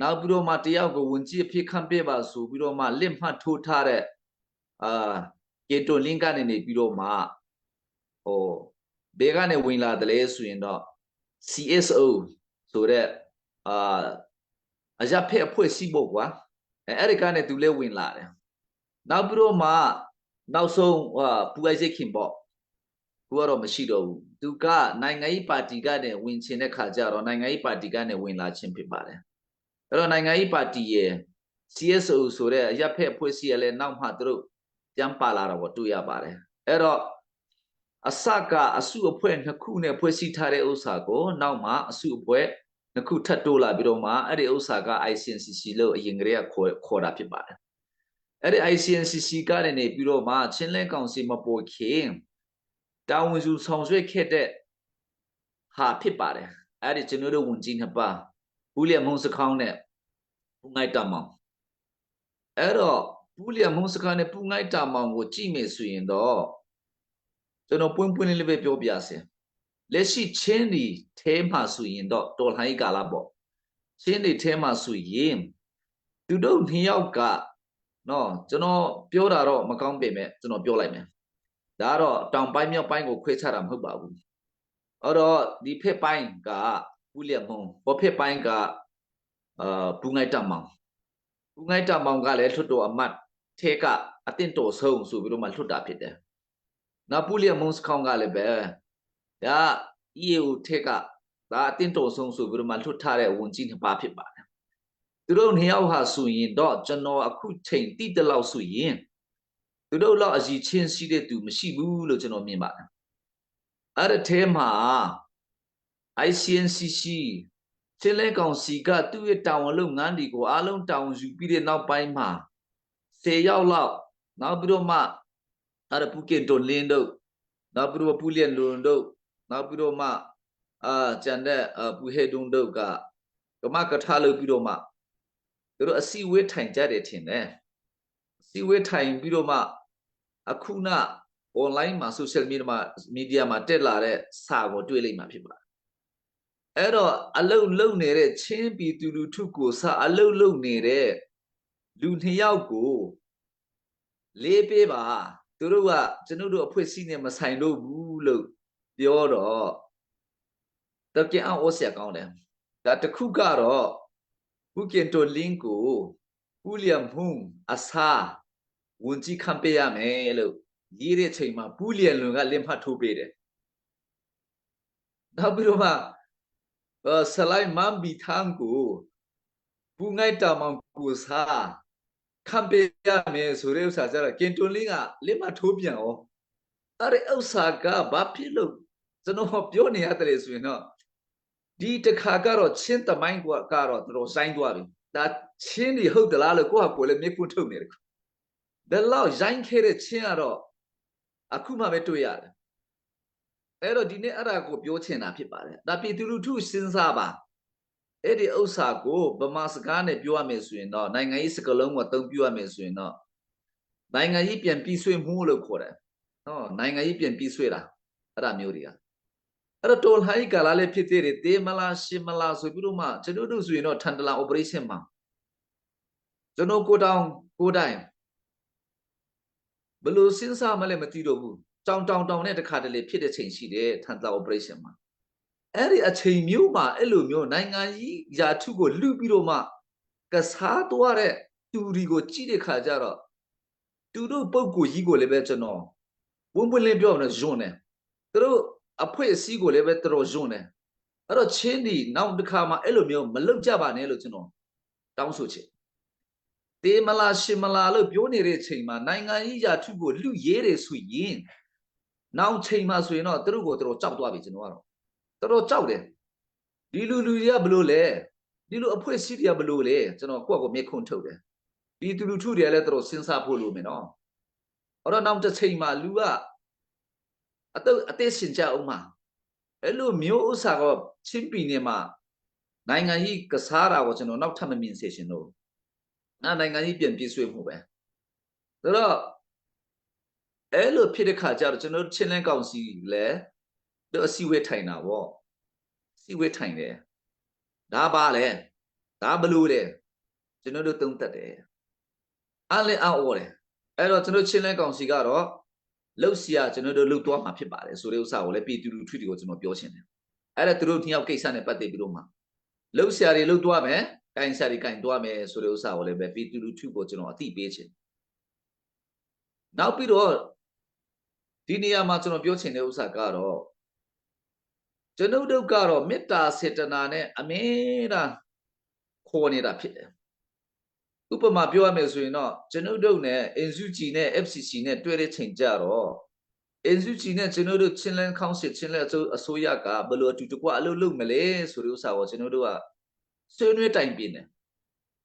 နောက်ပြီးတော့မှတယောက်ကိုဝန်ကြီးအဖြစ်ခန့်ပေးပါဆိုပြီးတော့မှလက်မှတ်ထိုးထားတဲ့အာကေတိုလင်းကနေနေပြီးတော့မှဟိုဘယ်ကနေဝင်လာတယ်လဲဆိုရင်တော့ CSO ဆိုတဲ့အာအရဖက်အဖွဲ့ရှိဖို့ကွာအဲအဲ့ဒီကနေသူလည်းဝင်လာတယ်နောက်ပြီးတော့မှနောက်ဆုံးဟာပူအိုက်စိခင်ပေါ့ကိုကတော့မရှိတော့ဘူးသူကနိုင်ငံရေးပါတီကနေဝင်ချင်တဲ့ခါကျတော့နိုင်ငံရေးပါတီကနေဝင်လာခြင်းဖြစ်ပါတယ်အဲ့တော့နိုင်ငံရေးပါတီရဲ့ CSO ဆိုတဲ့အရက်ဖက်အဖွဲ့အစည်းရလဲနောက်မှသူတို့ပြန်ပါလာတော့တွေ့ရပါတယ်အဲ့တော့အစကအစုအဖွဲ့နှစ်ခုနဲ့ဖွဲ့စည်းထားတဲ့ဥစ္စာကိုနောက်မှအစုအဖွဲ့နှစ်ခုထပ်တိုးလာပြီးတော့မှအဲ့ဒီဥစ္စာက ICNCC လို့အရင်ကတည်းကခေါ်ခေါ်တာဖြစ်ပါတယ်အဲ့ဒီ ICNCC ကနေနေပြီးတော့မှချင်းလဲကောင်စီမပေါ်ခင်တာဝန်ယူဆောင်ရွက်ခဲ့တဲ့ဟာဖြစ်ပါတယ်အဲ့ဒီကျွန်တော်တို့ဝန်ကြီးနှစ်ပါးဘူးလျမုံစခေါင်းနဲ့ပူငိုက်တမောင်အဲ့တော့ဘူးလျမုံစခေါင်းနဲ့ပူငိုက်တမောင်ကိုကြည့်မယ်ဆိုရင်တော့ကျွန်တော်ပွင့်ပွင့်လေးလေးပဲပြောပြစင်လက်ရှိချင်းဒီထဲမှာဆိုရင်တော့တော်လှန်ရေးကာလပေါ့ချင်းဒီထဲမှာဆိုရင်သူတို့နှစ်ယောက်ကနော်ကျွန်တော်ပြောတာတော့မကောင်းပေမဲ့ကျွန်တော်ပြောလိုက်မယ်ဒါကတော့တောင်ပိုင်းမြောက်ပိုင်းကိုခွဲခြားတာမဟုတ်ပါဘူးအဲ့တော့ဒီဖက်ပိုင်းကပူလျမုံဘောဖက်ပိုင်းကအာပူငိုက်တမောင်ပူငိုက်တမောင်ကလည်းလွတ်တော်အမတ်ထဲကအတင့်တော်ဆုံးဆိုပြီးတော့မှလွတ်တာဖြစ်တယ်နောက်ပူလျမုံစခေါင်းကလည်းပဲဒါ EAO ထဲကဒါအတင့်တော်ဆုံးဆိုပြီးတော့မှလွတ်ထားတဲ့ဝန်ကြီးနှစ်ပါးဖြစ်ပါတယ်သူတို့နှစ်ယောက်ဟာဆိုရင်တော့ကျွန်တော်အခုချိန်တိတလောက်ဆိုရင်သူတို့လောက်အစီချင်းရှိတဲ့သူမရှိဘူးလို့ကျွန်တော်မြင်ပါတယ်အဲ့ဒါထဲမှာ ICNCC ချင်းလဲကောင်စီကသူ့ရဲ့တာဝန်လုပ်ငန်းတွေကိုအားလုံးတာဝန်ယူပြီးတဲ့နောက်ပိုင်းမှာ10ယောက်လောက်နောက်ပြီးတော့မှအဲ့ဒါပူကင်တွန်လင်းတို့နောက်ပြီးတော့ပူလျန်လွန်တို့နောက်ပြီးတော့မှအာကျန်တဲ့ပူဟေဒွန်တို့ကကမကထားလုပ်ပြီးတော့မှသူတို့အစီဝေးထိုင်ကြတယ်ထင်တယ်အစီဝေးထိုင်ပြီးတော့မှအခုန online မှာ social media မှာ media မှာတက်လာတဲ့စာကိုတွေ့လိမ့်မှာဖြစ်ပါတယ်အဲ့တော့အလုတ်လုံနေတဲ့ချင်းပြည်သူလူထုကိုစအလုတ်လုံနေတဲ့လူနှစ်ယောက်ကိုလေးပေးပါသူတို့ကကျွန်ုပ်တို့အဖွဲ့အစည်းနဲ့မဆိုင်တော့ဘူးလို့ပြောတော့တကယ်အောင်ဆရာကောင်းတယ်ဒါတခုကတော့ဘူကင်တိုလင်းကိုဝီလျံဟွန်အစားဝန်ကြီးခံပေးရမယ်လို့ရေးတဲ့ချိန်မှာပူလျံလွန်ကလက်မှတ်ထိုးပေးတယ်နောက်ပြီးတော့မှဆလိုက်မမ်ဘီထန်းကိုပူငိုက်တာမောင်ကိုစားခံပေးရမယ်ဆိုတဲ့ဥစ္စာကြတော့ကင်တွန်လင်းကလက်မှတ်ထိုးပြန်ရောအဲ့ဒီဥစ္စာကဘာဖြစ်လို့ကျွန်တော်ပြောနေရတယ်ဆိုရင်တော့ဒီတခါကတော့ချင်းတမိုင်းကတော့တော်တော်ဆိုင်သွားပြီဒါချင်းဒီဟုတ်သလားလို့ကိုယ့်ဟာကိုယ်လည်းမျက်ခွန်းထုတ်နေတယ်ဒါလောက်ရိုင်းခဲ့တဲ့ချင်းကတော့အခုမှပဲတွေ့ရတယ်အဲ့တော့ဒီနေ့အဲ့ဒါကိုပြောချင်တာဖြစ်ပါတယ်ဒါပြည်သူလူထုစဉ်းစားပါအဲ့ဒီဥစ္စာကိုဗမာစကားနဲ့ပြောရမယ်ဆိုရင်တော့နိုင်ငံရေးစကားလုံးကိုအသုံးပြုရမယ်ဆိုရင်တော့နိုင်ငံရေးပြန်ပြီးဆွေးမှုလို့ခေါ်တယ်နော်နိုင်ငံရေးပြန်ပြီးဆွေးတာအဲ့ဒါမျိုးတွေကအဲ့တော့တော်လှန်ရေးကာလလေးဖြစ်သေးတယ်တေးမလားရှင်းမလားဆိုပြီးတော့မှကျွန်တော်တို့ဆိုရင်တော့ထန်တလာ operation မှာကျွန်တော်ကိုတောင်ကိုတိုင်ဘလို့စဉ်းစားမလဲမသိတော့ဘူးတောင်တောင်တောင်နဲ့တခါတလေဖြစ်တဲ့ချိန်ရှိတယ်ထန်တလာ operation မှာအဲ့ဒီအချိန်မျိုးမှာအဲ့လိုမျိုးနိုင်ငံကြီးယာထုကိုလူပြီးတော့မှကစားသွားတဲ့သူတွေကိုကြည့်တဲ့ခါကျတော့ သူတို့ပုံကိုကြီးကိုလည်းပဲကျွန်တော်ပွင့်ပွင့်လင်းပြောရမယ်ယွန်းတယ်သူတို့အဖွဲ့အစည်းကိုလည်းပဲတော်တော်ယွန်းတယ်အဲ့တော့ချင်းဒီနောက်တစ်ခါမှအဲ့လိုမျိုးမလုပ်ကြပါနဲ့လို့ကျွန်တော်တောင်းဆိုချင်တေမလာရှင်မလာလို့ပြောနေတဲ့ချိန်မှာနိုင်ငံကြီးရာထုကိုလူရေးတယ်ဆိုရင်နောက်ချိန်မှာဆိုရင်တော့သူတို့ကိုတော်တော်ကြောက်သွားပြီကျွန်တော်ကတော့တော်တော်ကြောက်တယ်ဒီလူလူတွေကဘလို့လဲဒီလူအဖွဲ့အစည်းတွေကဘလို့လဲကျွန်တော်ကိုယ့်ကိုမြေခွန်းထုတ်တယ်ဒီတူလူထုတွေကလည်းတော်တော်စဉ်းစားဖို့လိုမယ်နော်အဲ့တော့နောက်တစ်ချိန်မှာလူကအတုအသက်ရှင်ကြအောင်မှာအဲ့လိုမျိုးဥစ္စာကချင်းပြည်နယ်မှာနိုင်ငံကြီးကစားတာကိုကျွန်တော်နောက်ထပ်မမြင်စေချင်တော့ငါနိုင်ငံကြီးပြန်ပြေးဆွဲမှုပဲဆိုတော့အဲ့လိုဖြစ်တဲ့ခါကျတော့ကျွန်တော်ချင်းလန်းကောင်စီလည်းတို့အစည်းအဝေးထိုင်တာပေါ့အစည်းအဝေးထိုင်တယ်ဒါပါလေဒါဘလို့လဲကျွန်တော်တို့သုံးသပ်တယ်အလည်းအော်တယ်အဲ့တော့ကျွန်တော်ချင်းလန်းကောင်စီကတော့လှုပ်ရှားကျွန်တော်တို့လှုပ်သွားမှာဖြစ်ပါတယ်ဆိုတဲ့ဥစ္စာကိုလည်းပြည်သူလူထုတွေကိုကျွန်တော်ပြောချင်တယ်အဲ့ဒါသူတို့နှစ်ယောက်ကိစ္စနဲ့ပတ်သက်ပြီးတော့မှလှုပ်ရှားတွေလှုပ်သွားမယ်ကင်ရှာတွေကင်သွားမယ်ဆိုတဲ့ဥစ္စာကိုလည်းပဲပြည်သူလူထုကိုကျွန်တော်အသိပေးချင်နောက်ပြီးတော့ဒီနေရာမှာကျွန်တော်ပြောချင်တဲ့ဥစ္စာကတော့ကျွန်ုပ်တို့ကတော့မေတ္တာစေတနာနဲ့အမြဲတမ်းခေါ်နေတာဖြစ်တယ်ဥပမာပြောရမယ်ဆိုရင်တော့ကျွန်ုပ်တို့နဲ့ NUG နဲ့ FCC နဲ့တွေ့တဲ့ချိန်ကြတော့ NUG နဲ့ကျွန်တော်တို့ချင်းလန်းခေါင်းစစ်ချင်းလက်အစိုးရကဘလို့အတူတကွအလုပ်လုပ်မလဲဆိုတဲ့ဥစ္စာကိုကျွန်တော်တို့ကဆွေးနွေးတိုင်ပင်တယ်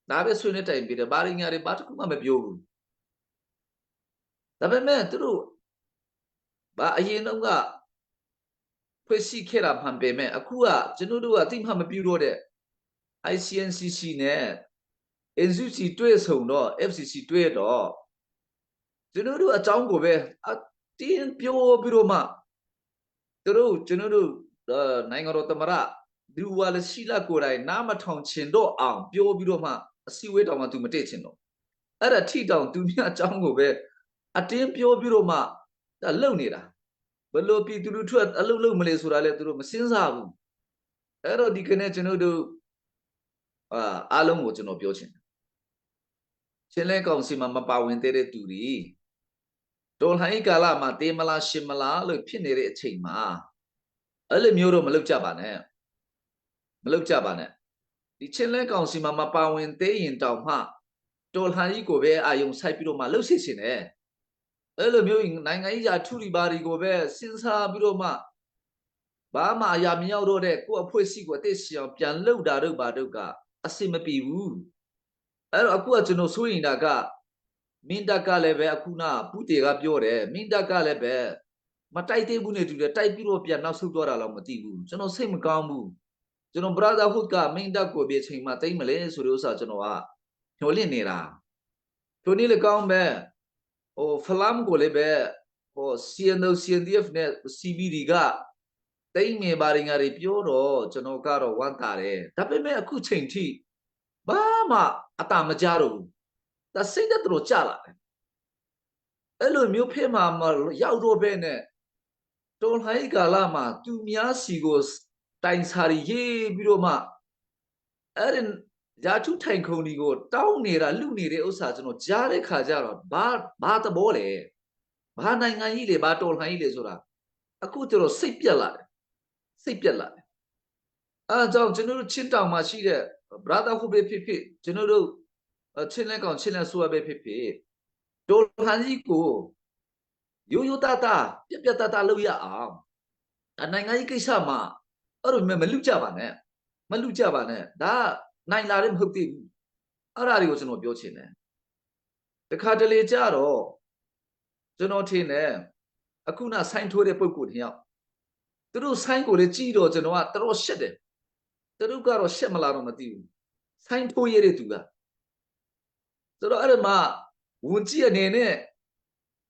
ဒါပဲဆွေးနွေးတိုင်ပင်တယ်ဘာရညာတွေဘာတစ်ခုမှမပြောဘူးဒါပေမဲ့သူတို့ဘာအရင်တော့ကဖွဲ့စည်းခဲ့တာမှန်ပေမဲ့အခုကကျွန်တော်တို့ကအတိမမပြုတော့တဲ့ ICNCC နဲ့ NUG တွေ့ဆုံတော့ FCC တွေ့တော့ကျွန်တော်တို့အကြောင်းကိုပဲအတင်းပြောပြီးတော့မှသူတို့ကျွန်တော်တို့နိုင်ငံတော်သမရဒူဝါလရှိလာကိုယ်တိုင်နားမထောင်ချင်တော့အောင်ပြောပြီးတော့မှအစည်းအဝေးတောင်မှသူမတည့်ချင်တော့အဲ့ဒါထိတောင်သူမြအကြောင်းကိုပဲအတင်းပြောပြီးတော့မှဒါလုံနေတာဘလို့ပြည်သူလူထုအလုပ်လုပ်မလဲဆိုတာလဲသူတို့မစင်းစားဘူးအဲ့တော့ဒီကနေ့ကျွန်တော်တို့အာအားလုံးကိုကျွန်တော်ပြောချင်တယ်ချင်းလဲကောင်စီမှာမပါဝင်သေးတဲ့သူတွေတော်လှန်ရေးကာလမှာတေးမလားရှင်မလားလို့ဖြစ်နေတဲ့အချိန်မှာအဲ့လိုမျိုးတော့မလုပ်ကြပါနဲ့မလုပ်ကြပါနဲ့ဒီချင်းလဲကောင်စီမှာမပါဝင်သေးရင်တောင်မှတော်လှန်ရေးကိုပဲအာယုံဆိုင်ပြီးတော့မှလှုပ်ရှိရှင်တယ်အဲ့လိုမျိုးနိုင်ငံရေးရာထူလီပါတွေကိုပဲစဉ်းစားပြီးတော့မှဘာမှအရာမရောက်တော့တဲ့ကိုယ့်အဖွဲ့အစည်းကိုအသက်ရှင်အောင်ပြန်လှုပ်တာတို့ဘာတို့ကအစင်မပြေဘူးအဲ့တော့အခုကကျွန်တော်စိုးရင်တာကမင်းတပ်ကလည်းပဲအခုနပူတေကပြောတယ်မင်းတပ်ကလည်းပဲမတိုက်သေးဘူးနေတူတယ်တိုက်ပြီးတော့ပြန်နောက်ဆုတ်သွားတာတော့မသိဘူးကျွန်တော်စိတ်မကောင်းဘူးကျွန်တော် brotherhood ကမင်းတပ်ကိုပြေချိန်မှာတိတ်မလဲဆိုတဲ့ဥစ္စာကျွန်တော်ကညှို့လင့်နေတာထိုနည်းလည်းကောင်းပဲဟိုဖလမ်ကိုလည်းပဲဟို CNO CNDF နဲ့ CBD ကတိတ်မေပါရင်ငါတွေပြောတော့ကျွန်တော်ကတော့ဝမ်းသာတယ်ဒါပေမဲ့အခုချိန်ထိဘာမှအတာမကြတော့ဘူးဒါစိတ်သက်တော်ကြလာတယ်အဲ့လိုမျိုးဖြစ်မှာမရောက်တော့ပဲနဲ့တော်လှန်ရေးကာလမှာသူများစီကိုတိုင်စာရေးပြီးတော့မှအဲ့ဒီရာထုထိုင်ခုံဒီကိုတောင်းနေတာလူနေတဲ့ဥစ္စာကျွန်တော်ကြားတဲ့ခါကျတော့ဘာဘာသဘောလဲဘာနိုင်ငံကြီးလေဘာတော်လှန်ရေးလေဆိုတာအခုကျွန်တော်စိတ်ပြက်လာတယ်စိတ်ပြက်လာတယ်အဲအကြောင်းကျွန်တော်တို့ချင်းတောင်မှာရှိတဲ့ brotherhood ပဲဖြစ်ဖြစ်ကျွန်တော်တို့ချင်းလက်ကောင်ချင်းလက်ဆိုရပဲဖြစ်ဖြစ်တော်လှန်ကြီးကိုရိုးရိုးသားသားပြက်ပြက်သားသားလုပ်ရအောင်အနိုင်ငံကြီးကိစ္စမှာအဲ့လိုမလူကြပါနဲ့မလူကြပါနဲ့ဒါနိုင်လာတယ်မဟုတ်သေးဘူးအဲ့ဒါတွေကိုကျွန်တော်ပြောချင်တယ်တခါတလေကြတော့ကျွန်တော်ထင်တယ်အခုနဆိုင်းထိုးတဲ့ပုံကိုတယောက်သူတို့ဆိုင်းကိုလည်းကြည့်တော့ကျွန်တော်ကတော်ရှက်တယ်သူတို့ကတော့ရှက်မလားတော့မသိဘူးဆိုင်းထိုးရတဲ့သူကဆိုတော့အဲ့ဒါမှဝန်ကြီးအနေနဲ့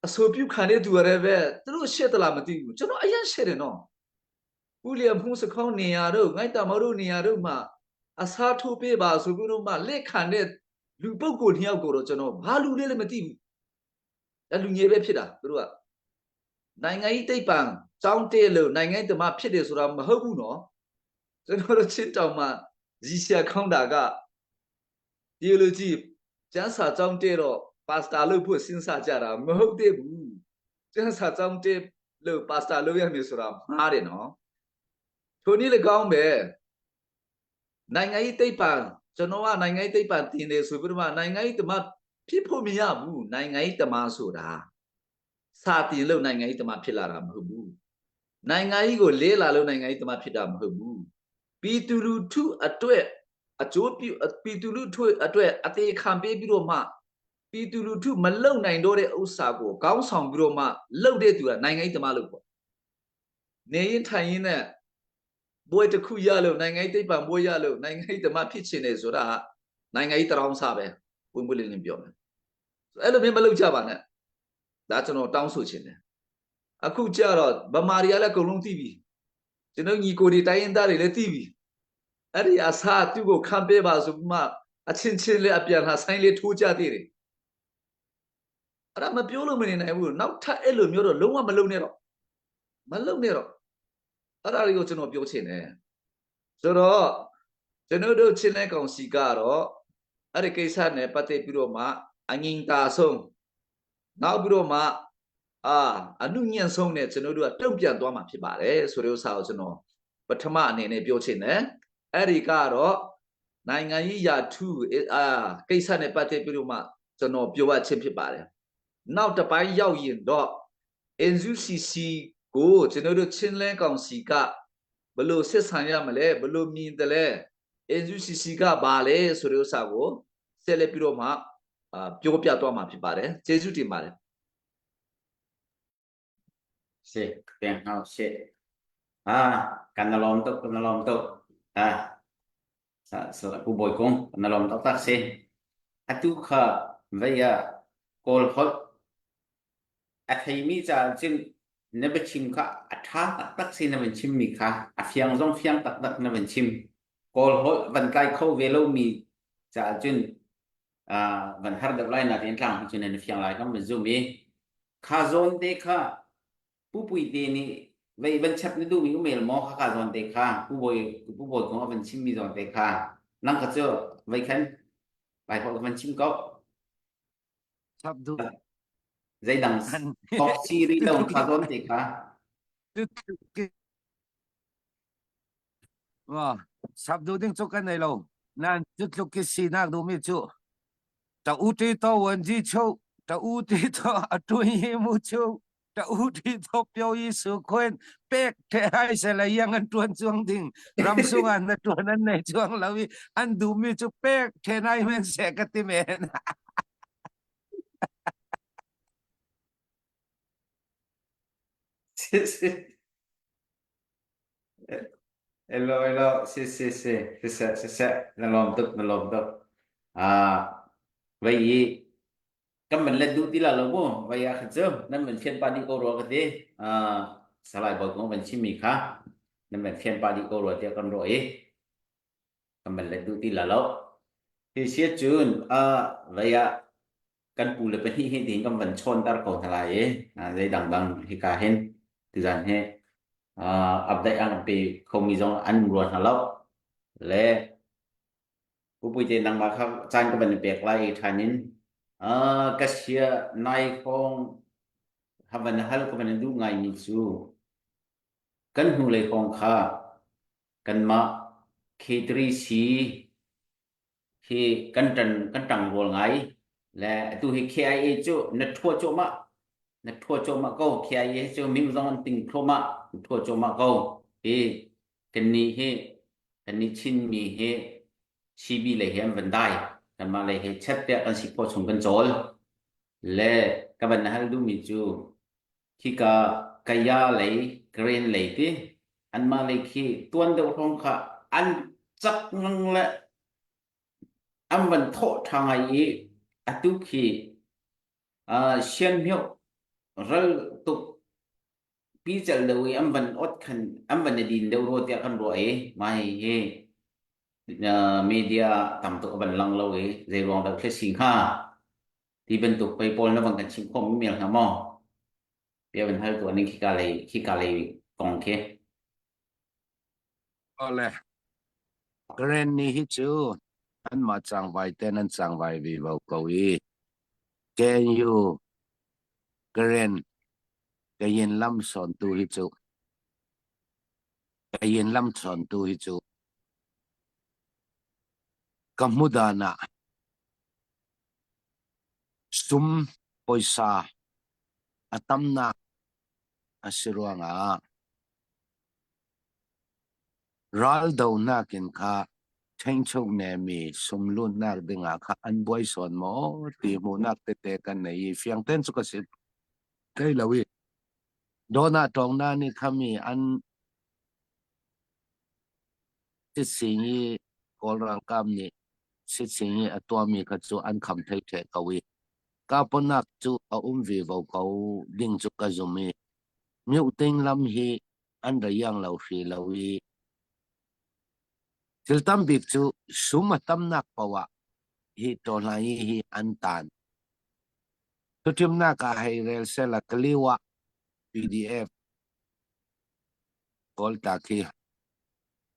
အဆိုပြုခံတဲ့သူရတယ်ပဲသူတို့ရှက်သလားမသိဘူးကျွန်တော်အရင်ရှက်တယ်နော်ဦးလျံဖုံးစခေါင်းနေရတော့ငိုက်တမတို့နေရတော့မှအစားထိုးပေးပါဆိုပြီးတော့မှလက်ခံတဲ့လူပုဂ္ဂိုလ်နှစ်ယောက်ကိုတော့ကျွန်တော်ဘာလူလဲလည်းမသိဘူးဒါလူငယ်ပဲဖြစ်တာသူတို့ကနိုင်ငံရေးတိတ်ပံចောင်းတဲလို့နိုင်ငံရေးတမဖြစ်တယ်ဆိုတာမဟုတ်ဘူးနော်ကျွန်တော်တို့ချင်းတောင်မှာရီရှာခေါင်းတာကဒီလိုကြည့်ကျန်းစာចောင်းတဲတော့ pastor လုပ်ဖို့စဉ်းစားကြတာမဟုတ်သေးဘူးကျမ်းစာကျောင်းတက်လို့ pastor လုပ်ရမယ်ဆိုတာမှားတယ်နော်ထိုနည်း၎င်းပဲနိုင်ငံရေးသိပ္ပံကျွန်တော်ကနိုင်ငံရေးသိပ္ပံတင်တယ်ဆိုပြီးတော့မှနိုင်ငံရေးတမဖြစ်ဖို့မရဘူးနိုင်ငံရေးတမဆိုတာစာတင်လို့နိုင်ငံရေးတမဖြစ်လာတာမဟုတ်ဘူးနိုင်ငံရေးကိုလေးလာလို့နိုင်ငံရေးတမဖြစ်တာမဟုတ်ဘူးပြည်သူလူထုအတွက်အကျိုးပြုပြည်သူလူထုအတွက်အသေးခံပေးပြီးတော့မှပြည်သူလူထုမလုံနိုင်တော့တဲ့ဥစ္စာကိုကောင်းဆောင်ပြီးတော့မှလှုပ်တဲ့သူကနိုင်ငံရေးတမလို့ပေါ့နေရင်ထိုင်ရင်နဲ့ဘွဲတစ်ခုရလို့နိုင်ငံရေးတိတ်ပံဘွဲရလို့နိုင်ငံရေးတမဖြစ်ချင်တယ်ဆိုတာနိုင်ငံရေးတရောင်းစားပဲပွင့်ပွင့်လင်းလင်းပြောမယ်အဲ့လိုမျိုးမလုပ်ကြပါနဲ့ဒါကျွန်တော်တောင်းဆိုချင်တယ်အခုကြတော့ဗမာတွေကလည်းအကုန်လုံးသိပြီကျွန်တော်ညီကိုတွေတိုင်းရင်းသားတွေလည်းသိပြီအဲ့ဒီအစားသူ့ကိုခံပေးပါဆိုမှအချင်းချင်းလေးအပြန်လာဆိုင်လေးထိုးကြသေးတယ်အဲ့ဒါမပြောလို့မနေနိုင်ဘူးနောက်ထပ်အဲ့လိုမျိုးတော့လုံးဝမလုပ်နဲ့တော့မလုပ်နဲ့တော့အဲ့ဒါတွေကိုကျွန်တော်ပြောချင်တယ်ဆိုတော့ကျွန်တော်တို့ချင်းလဲကောင်စီကတော့အဲ့ဒီကိစ္စနဲ့ပတ်သက်ပြီးတော့မှအငင်တာဆုံးနောက်ပြီးတော့မှအာအနုညံ့ဆုံးနဲ့ကျွန်တော်တို့ကတုံ့ပြန်သွားမှာဖြစ်ပါတယ်ဆိုတဲ့ဥစ္စာကိုကျွန်တော်ပထမအနေနဲ့ပြောချင်တယ်အဲ့ဒီကတော့နိုင်ငံရေးရာထူးအာကိစ္စနဲ့ပတ်သက်ပြီးတော့မှကျွန်တော်ပြောရချင်းဖြစ်ပါတယ်နောက်တစ်ပိုင်းရောက်ရင်တော့ NUCC ကိုကျွန်တော်တို့ချင်းလဲကောင်စီကဘလို့ဆက်ဆံရမလဲဘလို့မြင်တယ်လဲ NUCC ကဘာလဲဆိုတဲ့ဥစ္စာကိုဆက်လက်ပြီးတော့မှအာပြောပြသွားမှာဖြစ်ပါတယ်ကျေးဇူးတင်ပါတယ် စေပြန်ဟောက်စေအာကန်နလုံးတုတ်ကန်နလုံးတုတ်အာဆဆလပူဘိုကုံကန်နလုံးတုတ်တက်စေအတုခဝေယကောလဟတ်အခေမီချာချင်းနဘချင်းခအထာတက်စေနဘချင်းမီခအဖျံဇုံဖျံတက်တက်နဘချင်းကောလဟတ်ဝန်ကိုင်ခိုဝေလိုမီချာချင်းအာဝန်ဟာဒလိုက်နာတင်တန်းချင်းနဖျံလိုက်ကမဇုမီခါဇွန်တေခ ผู้ปุยเตนี่ไว้บัญชับนี่ดูมีอุเมลมอค่ะค่ะซอนเตค่ะผู้บอยผู้บอยของบัญชิมมีซอนเตค่ะนั่งก็เจอไว้คันไปพอบัญชิมก็ Sap du ใจดัง an ตอกซีรีส์ลงค่ะซอนเตค่ะ wa sap du ding chu kan nei lo nan chu tluk ki si nak du mi chu ta u ti to wen ji chu ta u ti to atu yi mu chu ta u ti to pyo yi su khuen pek the hai se la yang an tuan chuang ding ram sung an na tuan an nei chuang lo i an du mi chu pek the nai men se ka ti men เอลโลเอลโลซิซิซิซิซิซิซินลอมตุกนลอมตุกอ่าไว้ยีก็มันเล่นดูตีละลงไว้ยาขจนั่นมันเฟียนปาดิโกรัวกันดิอ่าสลายบอกของมันชิมีค่ะนั่นมันเฟียนปาดิโกรัวเดียวกันรวยก็มันเล่นดูตีละลงที่เสียจูนอ่าไว้ยากันปูเลยเป็นที่เห็นก็มันชนตะโกนทลายอ่าได้ดังๆที่กาเห็นที่จันเฮอ่าอัปเดตอันปีคงมีจงอันรวนฮัลโหลและผู้ปุยเจนังมาครับจานก็เป็นเปียกไล่ทานินอ่ากะเชียนายคงทำวันฮัลก็เป็นดูไงมีจูกันหูเลยคงค่ากันมา K3C ที่กันตันกันตังรัวไงและตัวที่ KIA จูนัดทั่วโจมะนัดทั่วโจมะก็ KIA จูมิมซองติงโคมะทั่วโจมะก็ที่กันนี้เฮกันนี้ชินมีเฮชีบีเลยเฮมวันได้กันมาเลยเฮเช็ดเปียกันสิพอชงกันโจลและกับบันฮัลดูมีจูที่กะกายาเลยเกรนเลยที่อันมาเลยขี้ตวนเดียวทองค่ะอันจักงังและอันวันโททางไออตุขีอ่าเชียนเมียวรัลตุกปีเจลเลยอันวันอดขันอันวันดินเดียวโรตีกันรวยไม่เฮมีเดียตามตัวบันลังเราเอเจรวงดักเสิงห้าที่เป็นตุกไปปนแล้วบังกันชิงคมไม่มีหรอกมอเปียเป็นให้ตัวนี้ขี้กาเลยขี้กาเลยกองเค ole Karen ni hi chu an ma chang vai ten an chang vai vi vo ko i. KNU Karen Kayin lam sawntu hi cu Kayin lam sawntu hi cu ka hmudan ah sum poisa a tamnak a si ruangah Raldohnak in kha ṭhengchuk nemi sumlutnak dingah kha an buai sawn maw ti hmuhnak tete kan nei i fiang ten cu ka si thei lo i Dawna tawngna nih khami an sitsing i Kawl ralkap nih sitsing i a tuahmi kha cu an kham thei ṭheh ko i kaponak cu a um vivo ko ding cu ka zum i Myoting lam hi an ra iang lo hri lo i thil tam bik cu sum a tamnak paoh ah hi tawhlai hi an tan. Thuṭhimnak ah hei rel sela Kaliwa PDF kawl ta khi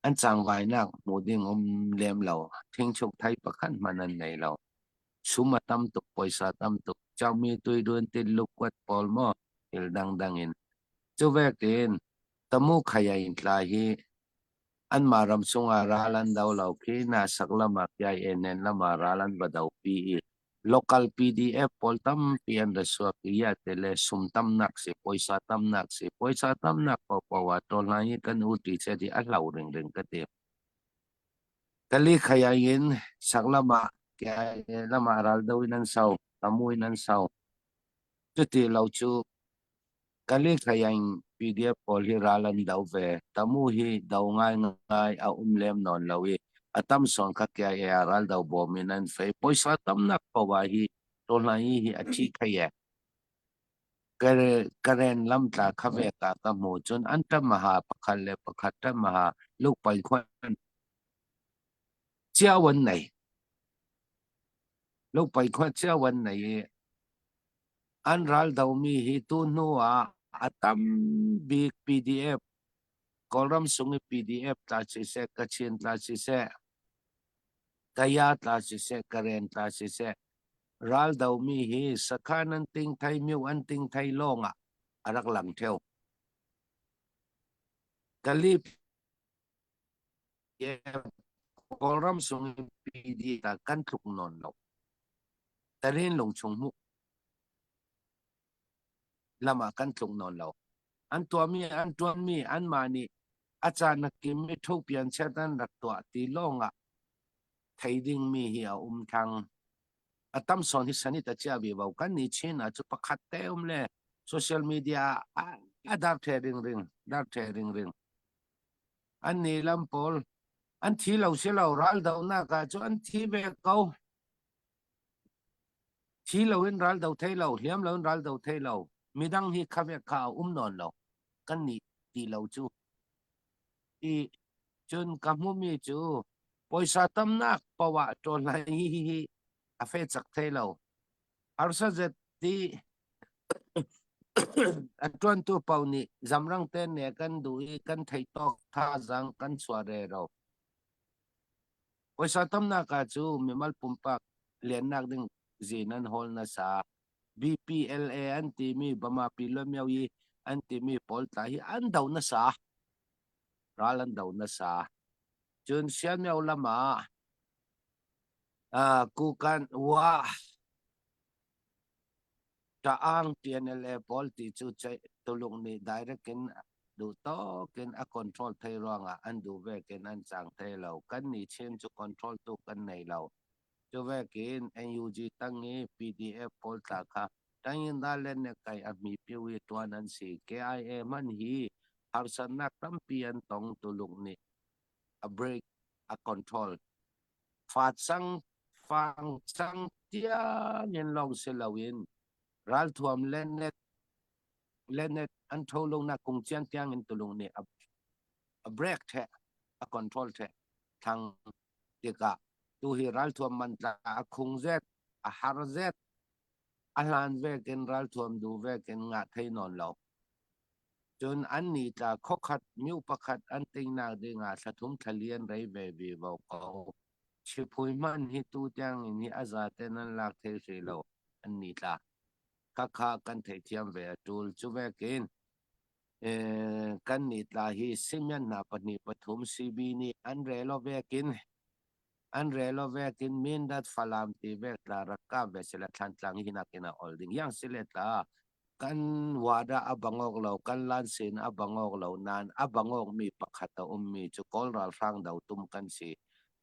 an cangvainak hmuh ding um lem lo. Thingchuk thai pakhat hmanh an nei lo. Sum a tam tuk, poisa tam tuk. Changmi tuidun til lukwat pawl maw thil dangdang in Cu vekin Tamu Khayain tla hi anmah ram chungah ral an do lo khi Nasak lam ah KIA lam ah ral an va dopi i local PDF pawl tampi an ra suak i ya te le sum tamnak si, puaisa tamnak si, puaisa tamnak paohpaoh ah tawlhlan hi kan u ti chet hi a hlo ringring ka ti. Kali Khayain sak lam ah KIA lam ah ral do in an sau, Tamu in an sau. Cuti lo cu Kali-Khayaing PDF pawl hi ral an do ve. Tamu hi do ngaingai a um lem nawn lo i a tam sawn kha KIA raldo bawm in an fei. Puaisa tamnak poah hi Tawhlai hi a thi thei e. Karen lamtla kha ve ka ka hmu cun an ṭamaha pakhat le pakhat ṭamaha lukpai khuan cio an nei. Lukpai khuan cio an nei i An raldomi hi tuhnu ah a tam bik PDF, Kawlram sung i PDF tla siseh, Kachin tla siseh, Kaya tla siseh, Karen tla siseh, raldomi hi sakhan an ting thai, myu an ting thai lawng ah a rak lang theo. Kalip Kawlram sung i PDF kan tluk nawn lo. Tarin lungchung hmuh lam ah kan tlung nawn lo. An tuahmi an ṭuanmi anmah nih a caan a kim i ṭhopian chiat an rak tuah ti lawngah thei dingmi hi a um thang. A tam sawn hi sanit a chia ve bo. Kan nih Chin ah cu pakhat te um le social media ah a dar the ringring, dar the ringring. An nih lam pawl an thi lo si lo raldohnak ah cu an thi ve ko. Thi loin ral do thei lo, hliam loin ral do thei lo. Midang hi kha ve kha a um nawn lo. Kan nih ti lo cu. I cun ka hmumi cu puaisa tamnak poah ṭawl lai hi hi a fe cak thei lo. Harsa zet ti a ṭuantu paoh nih zamrang te ne kan duh i kan theih tawk thazaang kan chuah rero. Puaisa tamnak ah cu mimal pumpak liannak ding zin an hawl nasa. BPLA an timi Bama Pi Luamyo an timi pawl tla hi an do nasa. Ral an do nasa. Cun Siamyo lam ah Kukan Wa Ta'ang TNLA pawl ti cu Tuluk nih direct in duh tawk in a control thei ruangah an duh vekin an cang thei lo. Kan nih Chin cu control tu kan nei lo. Cu vekin NUG tang i PDF pawl tla kha Tayinda le Nekai a hmi piu i tuan an si. KIA hmanh hi harsatnak tampi an tong Tuluk nih a break a control. Facang fangcang tiangin lawng si loin ralthuam le net le net an tho lonak kung ciang tiang in Tuluk nih a, a break the a control the thang tikah tu hi ralthuam man tla a khung zet a har zet a hlan vekin ralthuam du vekin ngah thei nawn lo Cun an ni tla khuakhat myu pakhat an tingnak dingah thla thum thla li an rei ve vivo ko. Chiphui hmanh hi tu tiang in hi a zaten an lak thei hrih lo. An ni tla. Khakha kan theithiam ve a tul. Cu vekin kan ni tla hi Simeon hna pahnih pathum CB nih an rel vekin an rel vekin Mindat Falam ti vek tla rak kap ve sila Thlantlang hi nakin a ol ding yang sile tla kan wada a bangok lo kan lansin a bangok lo nan a bangok mi pakhat a um mi cu Kawl ralhrang do tum kan si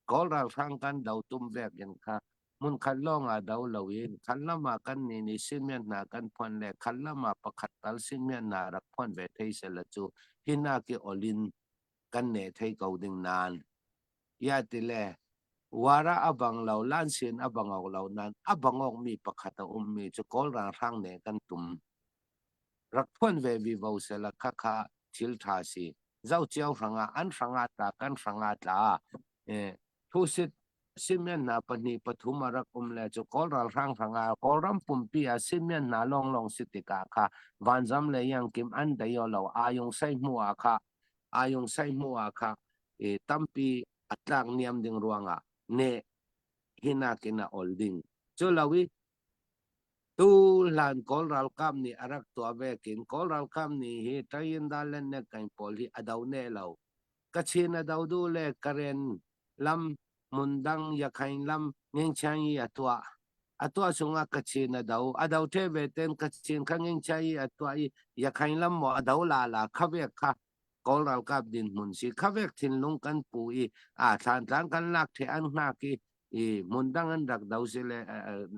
Kawl ralhrang kan do tum vek in kha hmunkhat lawngah do loin khat lam ah kannih nih simian hna kan phuan le khat lam ah pakhat tal simian hna rak phuan ve thei sehla cu hi nak i ol in kan neh thei ko ding nain ya ti le wara a bang lo lansin a bang awk lo nain a bang awk mi pakhat a um mi cu Kawl ralhrang nih kan tum rak phuan ve vivo sehla khakha thil ṭha si zoh cio hrangah an hrangah tla kan hrangah tla eh thusit Simeon hna pahnih pathum a rak um le cu Kawl ralhrang hrangah Kawlram pumpi ah Simeon hna lawnglawng si tikah kha vanzam le iangkim an dei lo ayung sai hmu ah kha ayung sai hmu ah kha i tampi a tlak niam ding ruangah ne hinakin a ol ding cu lo i tu hlan Kawl ralkap nih a rak tuah vekin Kawl ralkap nih hi Tayinda le Nekkain pawl hi a do ne lo Kachin a do duh le Karen lam hmundang Yakhain lam Ngengchiang i a tuah. A tuah chungah Kachin a do. A do the ve ten Kachin kha Ngengchiang i a tuah i Yakhain lam maw a do la la kha vek kha Kawl ralkap dinhmun si kha vek thinlung kan pu i a thlan tlang kan lak the an hngak i i hmundang an rak do si le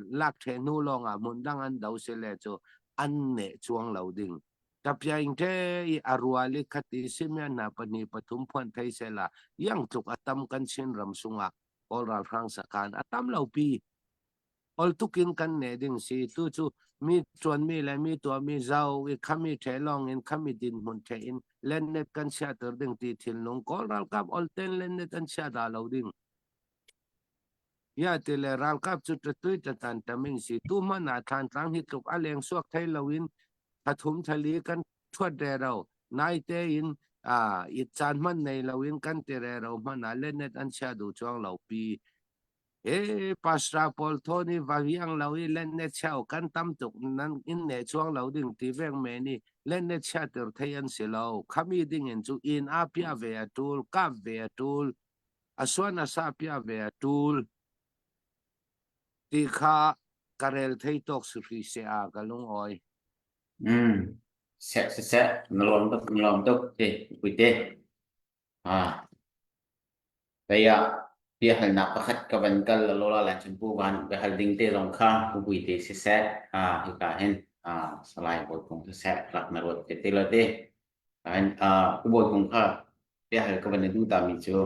lak the hnu lawngah hmundang an do si le cu an ne chuang lo ding. Tapyaing te i a rual i khati simian hna pahnih pathum phuan thei sela yang tluk a tam kan Chin ram sungah Kawl ralhrang sakhan a tam lo pi. Ol tukin kan ne ding si tu cu mi tuan mi le mi tua mi zau i khami the long in khami din hmun the in lennet kan chia ter ding ti thinlung Kawl ralkap ol ten lennet an chia da lo ding. Ya ti le ralkap cu ṭatui ṭatan taming si tu hmanh ah Thlantlang hi tluk a leng suak thei loin thlathum thlali kan ṭhuat rero naite in it caan hmanh nei loin kan ti rero hmanh ah lenet an chia duh chuang lo pi he pastor pawl thawn i va riang lo i lennet chia kan tam tuk nan in ne chuang lo ding ti veng me ni lennet chia tir thei an si lo khami ding in cu in a pia ve a tul kap ve a tul a suan a sa pia ve a tul ti kha ka rel thei tawk si hri se a ka lung oi. Mm. Seh seh seh na lawm tuk na lawm tuk ti puite. Ah. Kaya bia halnak pakhat ka van kal la lola lan chun pu van bia hal ding te zong kha pu puite si seh ah hika hin ah salai bawi kung si seh rak na ruat te te la te. An ah pu bawi kung kha biahal ka van i duh tami cu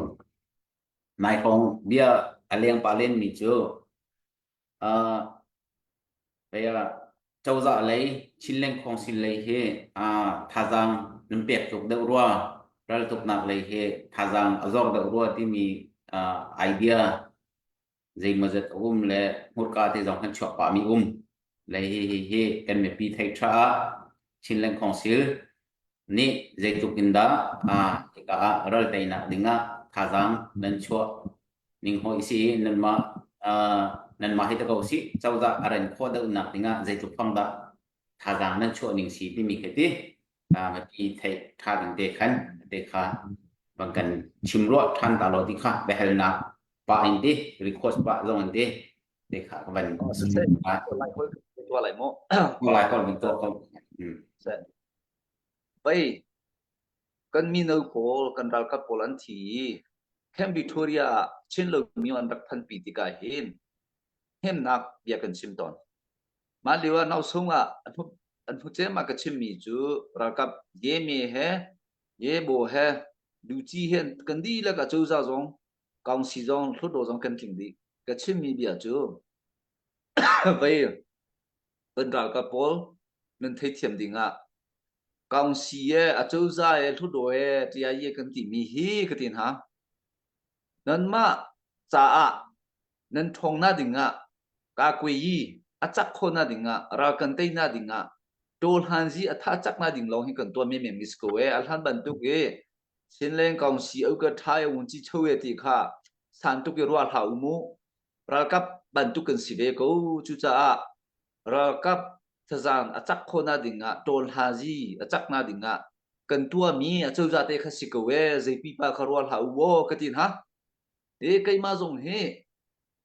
nai hrawng bia a leng pah lenmi cu uh, cozah lei Chinland Council lei hi uh, thazaang nan pek tuk deuh rua raltuknak lei hi thazaang a zor deuh rua timi uh, idea zeimawzat a um le hmurka te zong kan chuak pahmi um le hi hi hi kan mipi thei tha ah Chinland Council nih zeitluk in dah hika ah ral teinak dingah thazaang nan chuah ning hoi si nanmah nanmah hi ta ko si cozah a ren khawh deuhnak dingah zeitluk fang dah thazaang nan chuah ning si timi khi ti mipi theih tha ding te khan te kha bang kan chim ruah than ta lo ti kha biahalnak pa in ti request pa zong in ti te kha ka van lai hol tuah lai mu lai hol bin tuah ko Bai kan mino pawl kan ralkap pawl an thi i Camp Victoria ah Chin lomi an rak phanpi tikah hin hnemnak bia kan chim tawn. Mah lio ah nausung ah an hmu cem ah ka chimmi cu ralkap Yeme he Yebo he Luci he kan dihlak ah cozah zong Kaungsi zong Hlutdaw zong kan tling dih. Ka chimmi bia cu vei kan ralkap pawl nan theithiam ding ah Kaungsi e acozah e Hlutdaw e TIA kan timi hi ka ti hna. Nanmah caah nan ṭhawngnak ding ah Kakwe-yi a cak khawhnak ding ah ral kan teinak ding ah tawhlanzi a tha caknak ding lawng hi kan tuah menmen mi si ko ee. A hlan bantuk i Chinleng kong si au ka ṭha e un ci cho e ti kha san tuk i ruah hlah u mu. Ralkap bantuk kan si ve ko. Cucaah. Ralkap thazaang a cak khawhnak ding ah ṭawl-hazi a caknak ding ah kan tuahmi acozah te kha si ko ee, zei pipa kha ruah hlah u aw ka ti hna. E keimah zong hi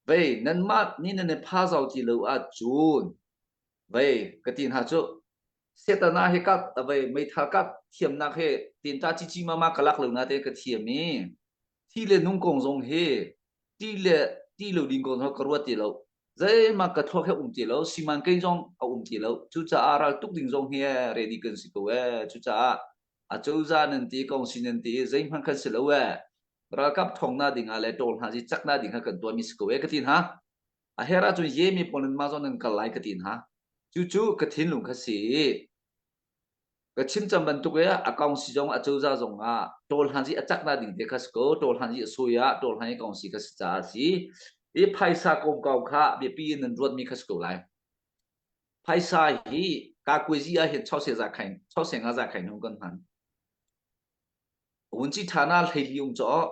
vei nanmah nih nan i pha zau ti lo ahcun vei ka ti hna cu Setana hi kap vei meithal kap thiamnak hi tinta cici mama ka lak lo na te ka thiam i thi le nung kong zong hi ti le ti lo ding kong zong ka ruat ti lo zeihmah ka thluak he um ti lo siman kei zong a um ti lo cucaah ral tuk ding zong hi ready kan si ko ee cucaah a cozah nan ti kong si nan ti zeihmanh kan si lo ee ralkap thong na ding ah le tawl hna zi chak na ding ha kan tuah mi si ko ee ka ti hna a her ahcun ye mi pawl nan mah zong nan kal lai ka ti hna cucu ka thinlung kha si Ka chim cang bantuk i a kongsi zong a cozah zong ah ṭawlhlanzi a caknak ding te kha si ko. Ṭawlhlanzi a sui ah ṭawlhlan i kongsi kha si caah a si. I phaisa kongkau kha biapi in nan ruatmi kha si ko lai. Phaisa hi kakuazi ah hin chause za khain chause nga za khain hung kan hman. Vunci ṭhana hleili um caw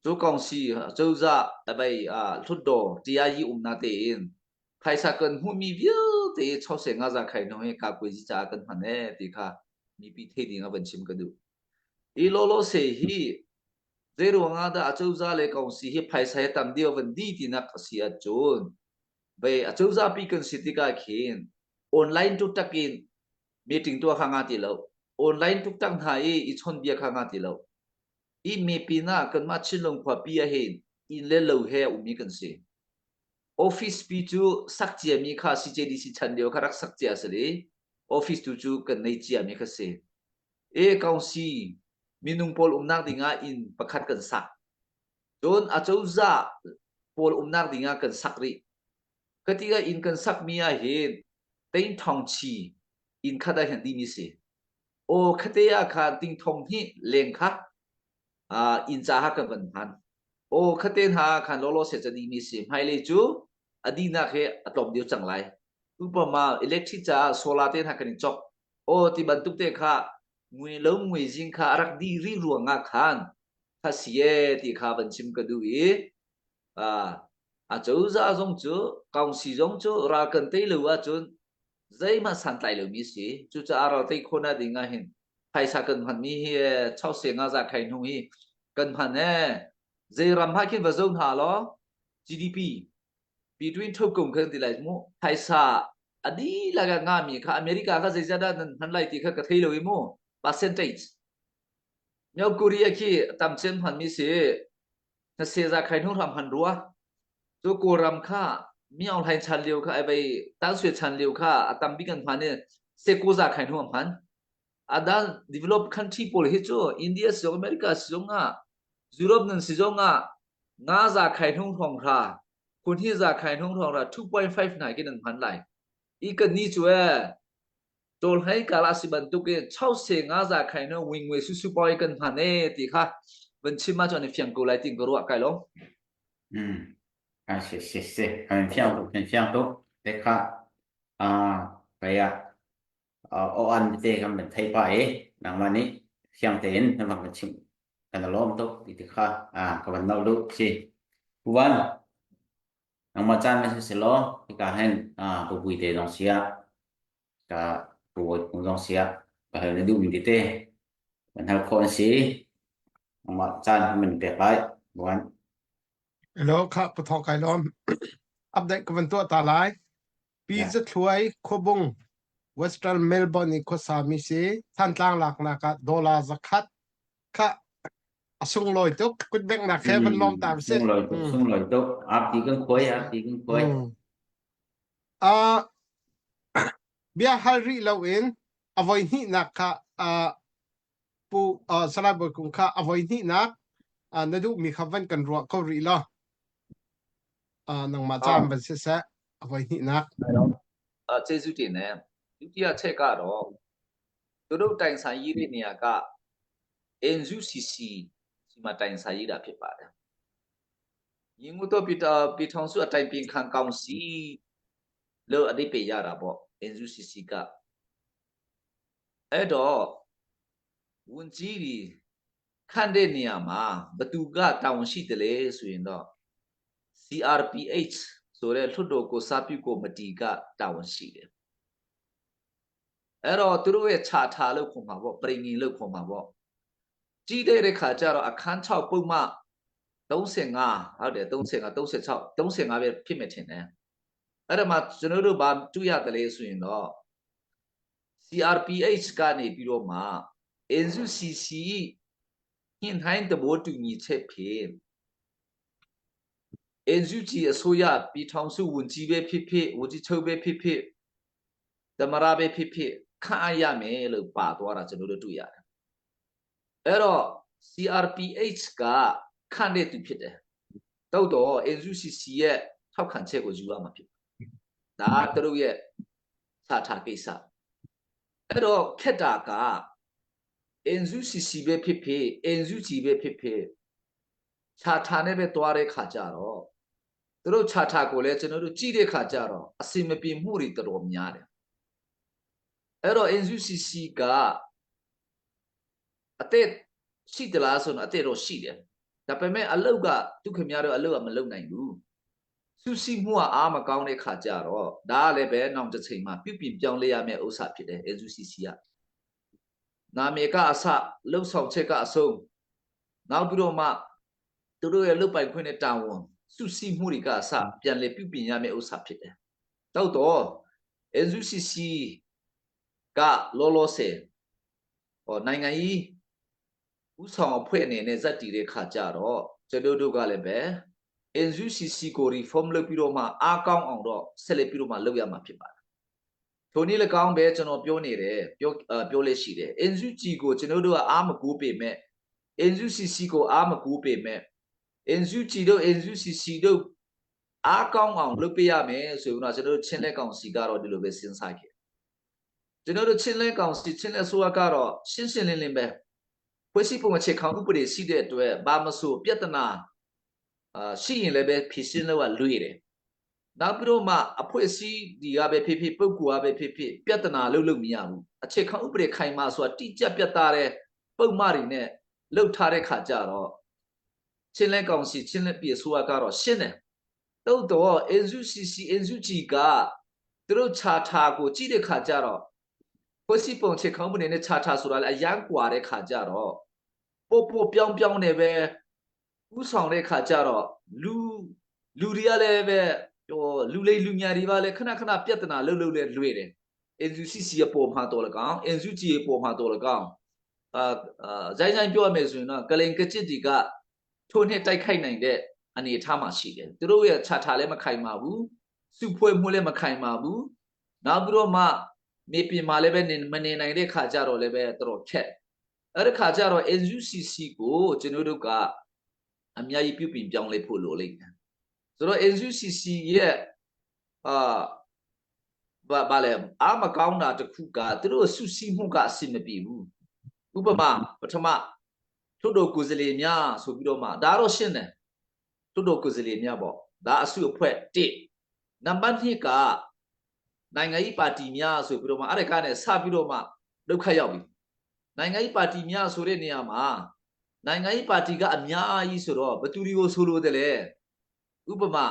cu kongsi cozah abai hlutdaw TIE umna tein phaisa kan hmuhmi vialte chause nga za khai no hi kakuazi caah kan hman e ti kha mipi thei ding ah van chim ka duh. I lolo se hi zei ruang ah dah acozah le kongsi hi phaisa hi tam deuh van di tinak a si ahcun ve acozah pi kan si tikah khin online tuktak in meeting tuah kha nga ti lo online tuktak hna i i chawnbia kha nga ti lo i mi pinah kanmah Chinlung khuapi ah hin inn le lo he a ummi kan si. Office pi cu sak ciami kha CJDC chan lio kha rak sak cia si i office tu cu kan nei ciami kha si. E kaungsi minung pawl umnak dingah inn pakhat kan sak. Cun acozah pawl umnak dingah kan sak rih. Kati ah inn kan sakmi ah hin Tein Thong Chi inn khat ah hin dimi si. Aw khate ah khan ting thong hnih leng kha inn caah kan van hman. Aw khate hna khan lawlaw se ca dimi si. Hmailei cu a dinak he a tlawm deuh cang lai. Tupama electric caah solar te hna kan i cawk. Aw ti bantuk te kha ngui lo ngui zing kha a rak di ri ruang ah khan kha si e ti kha van chim ka duh i a cozah zong cu kaungsi zong cu ral kan tei lo ahcun zeihmanh santlai lomi si. Cucaah ral tei khawhnak ding ah hin phaisa kan hmanmi hi chause nga za khai hnung hi kan hman ee. Zei ram ha khin va zo hna law GDP between thokum kan ti lai mu phaisa a dihlak a ngami kha America kha zeizat dah nan hman lai ti kha ka thei lo i mu percentageမြောက်Korea khi tam cem hmanmi si na seza khai hnu hram han rua cu Kawlram kha Myaung Hlaing chan lio kha ai vei Tan Swe chan lio kha a tam bik an hman i sekuza khai hnu hman adan develop country pawl hi cu India si zong America si zong ah Europe nan si zong ah nga za khai hnung hrawng hra khun hi za khai hnung hrawng hra 2.5 nai kin an hman lai i kan ni cu e Ṭawl hlei kala si bantuk in chause nga za khai no wingwe su su poi kan hman e ti kha van chim ah cun i fiang ko lai tin ka ruah kai lo. Hmm. Ah si si si. Kan fiang tuk kan fiang tuk. Te kha ah kaya o an te kan ban thei pa e nangmah nih fiang tein na van kan chim kan lawm tuk ti ti kha ah ka van nau lu si. Puan Nangmah caan na si law hika hin pupui te zong si ah ka puawi phung zong si ah ka hal na duhmi tete kan hal khawh an si. Nangmah caan kan pek lai. Buan. Hello, kha pathawk kai lawm. Update ka van tuah ta lai. Pi Zathluai Khuabung Western Melbourne i khuasa mi si Thantlang laknak ah dollar zakhat kha a sunglawi tuk kutbengnak he van lawm ta si sunglawi tuk sunglawi tuk arti kan khuai arti kan khuai uh, bia hal rih lo in a voi hnihnak kha uh, pu uh, Salai Bawi Kung kha a voi hnihnak uh, na duhmi kha van kan ruah ko rih law uh, nangmah caan van si seh a voi hnihnak ကျေးဇူးတင်တယ်ဒုတိယချက်ကတော့သူတို့တိုင်ဆိုင်ရေးတဲ့နေရာက NUCC စီမှာတိုင်ဆိုင်ရေးတာဖြစ်ပါတယ်။ညီငုတော့ပြတာပြထောင်စုအတိုင်ပင်ခံကောင်စီလို့အတိတ်ရတာပေါ့ NUCC ကအဲ့တော့ဝန်ကြီးတွေခန့်တဲ့နေရာမှာဘသူကတာဝန်ရှိတယ်လဲဆိုရင်တော့ CRPH ဆိုတဲ့လွှတ်တော်ကိုစားပြုကော်မတီကတာဝန်ရှိတယ်အဲ့တော့သူတို့ရဲ့ခြာထားလို့ခေါ်မှာပေါ့ပရိငင်လို့ခေါ်မှာပေါ့ကြည့်တဲ့ခါကျတော့အခန်း6ပုံမှ35ဟုတ်တယ်35 36 35ပဲဖြစ်မယ်ထင်တယ်အဲ့ဒါမှကျွန်တော်တို့ဘာတွေ့ရတယ်လဲဆိုရင်တော့ CRPH ကနေပြီးတော့မှ NUCC ညှိနှိုင်းသဘောတူညီချက်ဖြင့် NUG အစိုးရပြည်ထောင်စုဝန်ကြီးပဲဖြစ်ဖြစ်ဝန်ကြီးချုပ်ပဲဖြစ်ဖြစ်သမရပဲဖြစ်ဖြစ်ခန့်အပ်ရမယ်လို့ပါသွားတာကျွန်တော်တို့တွေ့ရတယ်အဲ့တော့ CRPH ကခန့်တဲ့သူဖြစ်တယ်တောက်တော့ NUCC ရဲ့ထောက်ခံချက်ကိုယူရမှာဖြစ်ဒါကသူတို့ရဲ့စာထားကိစ္စအဲ့တော့ခက်တာက NUCC ပဲဖြစ်ဖြစ် NUG ပဲဖြစ်ဖြစ်ခြာထာနဲ့ပဲတွားတဲ့ခါကြတော့သူတို့ခြာထာကိုလည်းကျွန်တော်တို့ကြည့်တဲ့ခါကြတော့အစင်မပြေမှုတွေတော်တော်များတယ်အဲ့တော့ NUCC ကအသက်ရှိသလားဆိုတော့အသက်တော့ရှိတယ်ဒါပေမဲ့အလုတ်ကသူခင်ဗျားတို့အလုတ်ကမလုံနိုင်ဘူးစုစည်းမှုကအားမကောင်းတဲ့ခါကြတော့ဒါကလည်းပဲနောက်တစ်ချိန်မှာပြုပြင်ပြောင်းလဲရမယ့်ဥစ္စာဖြစ်တယ် NUCC ကနာမည်ကအစလှုပ်ဆောင်ချက်ကအဆုံးနောက်ပြီးတော့မှသူတို့ရဲ့လုပ်ပိုင်ခွင့်နဲ့တာဝန်စုစည်းမှုတွေကအစပြန်လည်ပြုပြင်ရမယ့်ဥစ္စာဖြစ်တယ်တောက်တော့ NUCC ကလောလောဆယ်ဟောနိုင်ငံကြီးဥဆောင်အဖွဲ့အနေနဲ့ဇက်တီတဲ့ခါကြတော့ကျွန်တော်တို့ကလည်းပဲ NUCC ကို reform လုပ်ပြီးတော့မှအားကောင်းအောင်တော့ဆက်လက်ပြီးတော့မှလုပ်ရမှာဖြစ်ပါတယ်။ထိုနည်း၎င်းပဲကျွန်တော်ပြောနေတယ်ပြောပြောလေးရှိတယ် NUG ကိုကျွန်တော်တို့ကအားမကူပေမဲ့ NUCC ကိုအားမကူပေမဲ့ NUG တို့ NUCC တို့အားကောင်းအောင်လုပ်ပေးရမယ်ဆိုပြီးတော့ကျွန်တော်တို့ချင်းလက်ကောင်စီကတော့ဒီလိုပဲစဉ်းစားခဲ့ကျွန်တော်တို့ချင်းလက်ကောင်စီချင်းလက်ဆိုရကတော့ရှင်းရှင်းလင်းလင်းပဲဖွဲ့စည်းပုံအခြေခံဥပဒေရှိတဲ့အတွက်ဘာမဆိုပြဿနာအာရှိရင်လည်းပဲဖြည့်ရှင်းလို့ကလွေတယ်နောက်ပြီးတော့မှအဖွဲ့အစည်းဒီကပဲဖြစ်ဖြစ်ပုဂ္ဂိုလ်ကပဲဖြစ်ဖြစ်ပြဿနာလုပ်လို့မရဘူးအခြေခံဥပဒေခိုင်မာဆိုတာတိကျပြတ်သားတဲ့ပုံမှန်တွေနဲ့လှုပ်ထားတဲ့ခါကြတော့ချင်းလက်ကောင်စီချင်းလက်ပြေဆိုကတော့ရှင်းတယ်တုတ်တော့ NUCC NUG ကသူတို့ခြာထာကိုကြည့်တဲ့ခါကြတော့ဖွဲ့စည်းပုံအခြေခံဥပဒေနဲ့ခြာထာဆိုတာလည်းအရန်ကွာတဲ့ခါကြတော့ပို့ပို့ပြောင်းပြောင်းနေပဲဥဆောင်တဲ့ခါကြတော့လူလူတွေကလည်းပဲဟိုလူလိလူညာတွေပါလေခဏခဏပြဿနာလှုပ်လှုပ်လဲလွေတယ် NUCC ရပေါ်မှာတော်လကောင် NUG ရပေါ်မှာတော်လကောင်အာအာဇိုင်းဇိုင်းပြောရမယ်ဆိုရင်တော့ကလင်ကကြစ်ဒီကထိုးနှက်တိုက်ခိုက်နိုင်တဲ့အနေအထားမှာရှိတယ်သူတို့ရဲ့ခြာထားလည်းမခိုင်ပါဘူးစုဖွဲ့မှုလည်းမခိုင်ပါဘူးနောက်ပြီးတော့မှနေပြင်မှာလည်းပဲမနေနိုင်တဲ့ခါကြတော့လည်းပဲတော်တော်ခက်အဲ့ဒီခါကျတော့ NUCC ကိုကျွန်တော်တို့ကအများကြီးပြုပြင်ပြောင်းလဲဖို့လိုလိမ့်မယ်ဆိုတော့ NUCC ရဲ့အာဘာဘာလဲအာမကောင်းတာတခုကသူတို့စုစည်းမှုကအဆင်မပြေဘူးဥပမာပထမထွတ်တော်ကိုယ်စားလှယ်များဆိုပြီးတော့မှဒါတော့ရှင်းတယ်ထွတ်တော်ကိုယ်စားလှယ်များပေါ့ဒါအစုအဖွဲ့1နံပါတ်2ကနိုင်ငံရေးပါတီများဆိုပြီးတော့မှအဲ့ဒါကနေစပြီးတော့မှလောက်ခတ်ရောက်ပြီနိုင်ငံရေးပါတီများဆိုတဲ့နေရာမှာနိုင်ငံရေးပါတီကအများကြီးဆိုတော့ဘသူတွေကိုဆိုလိုတယ်လေဥပမာ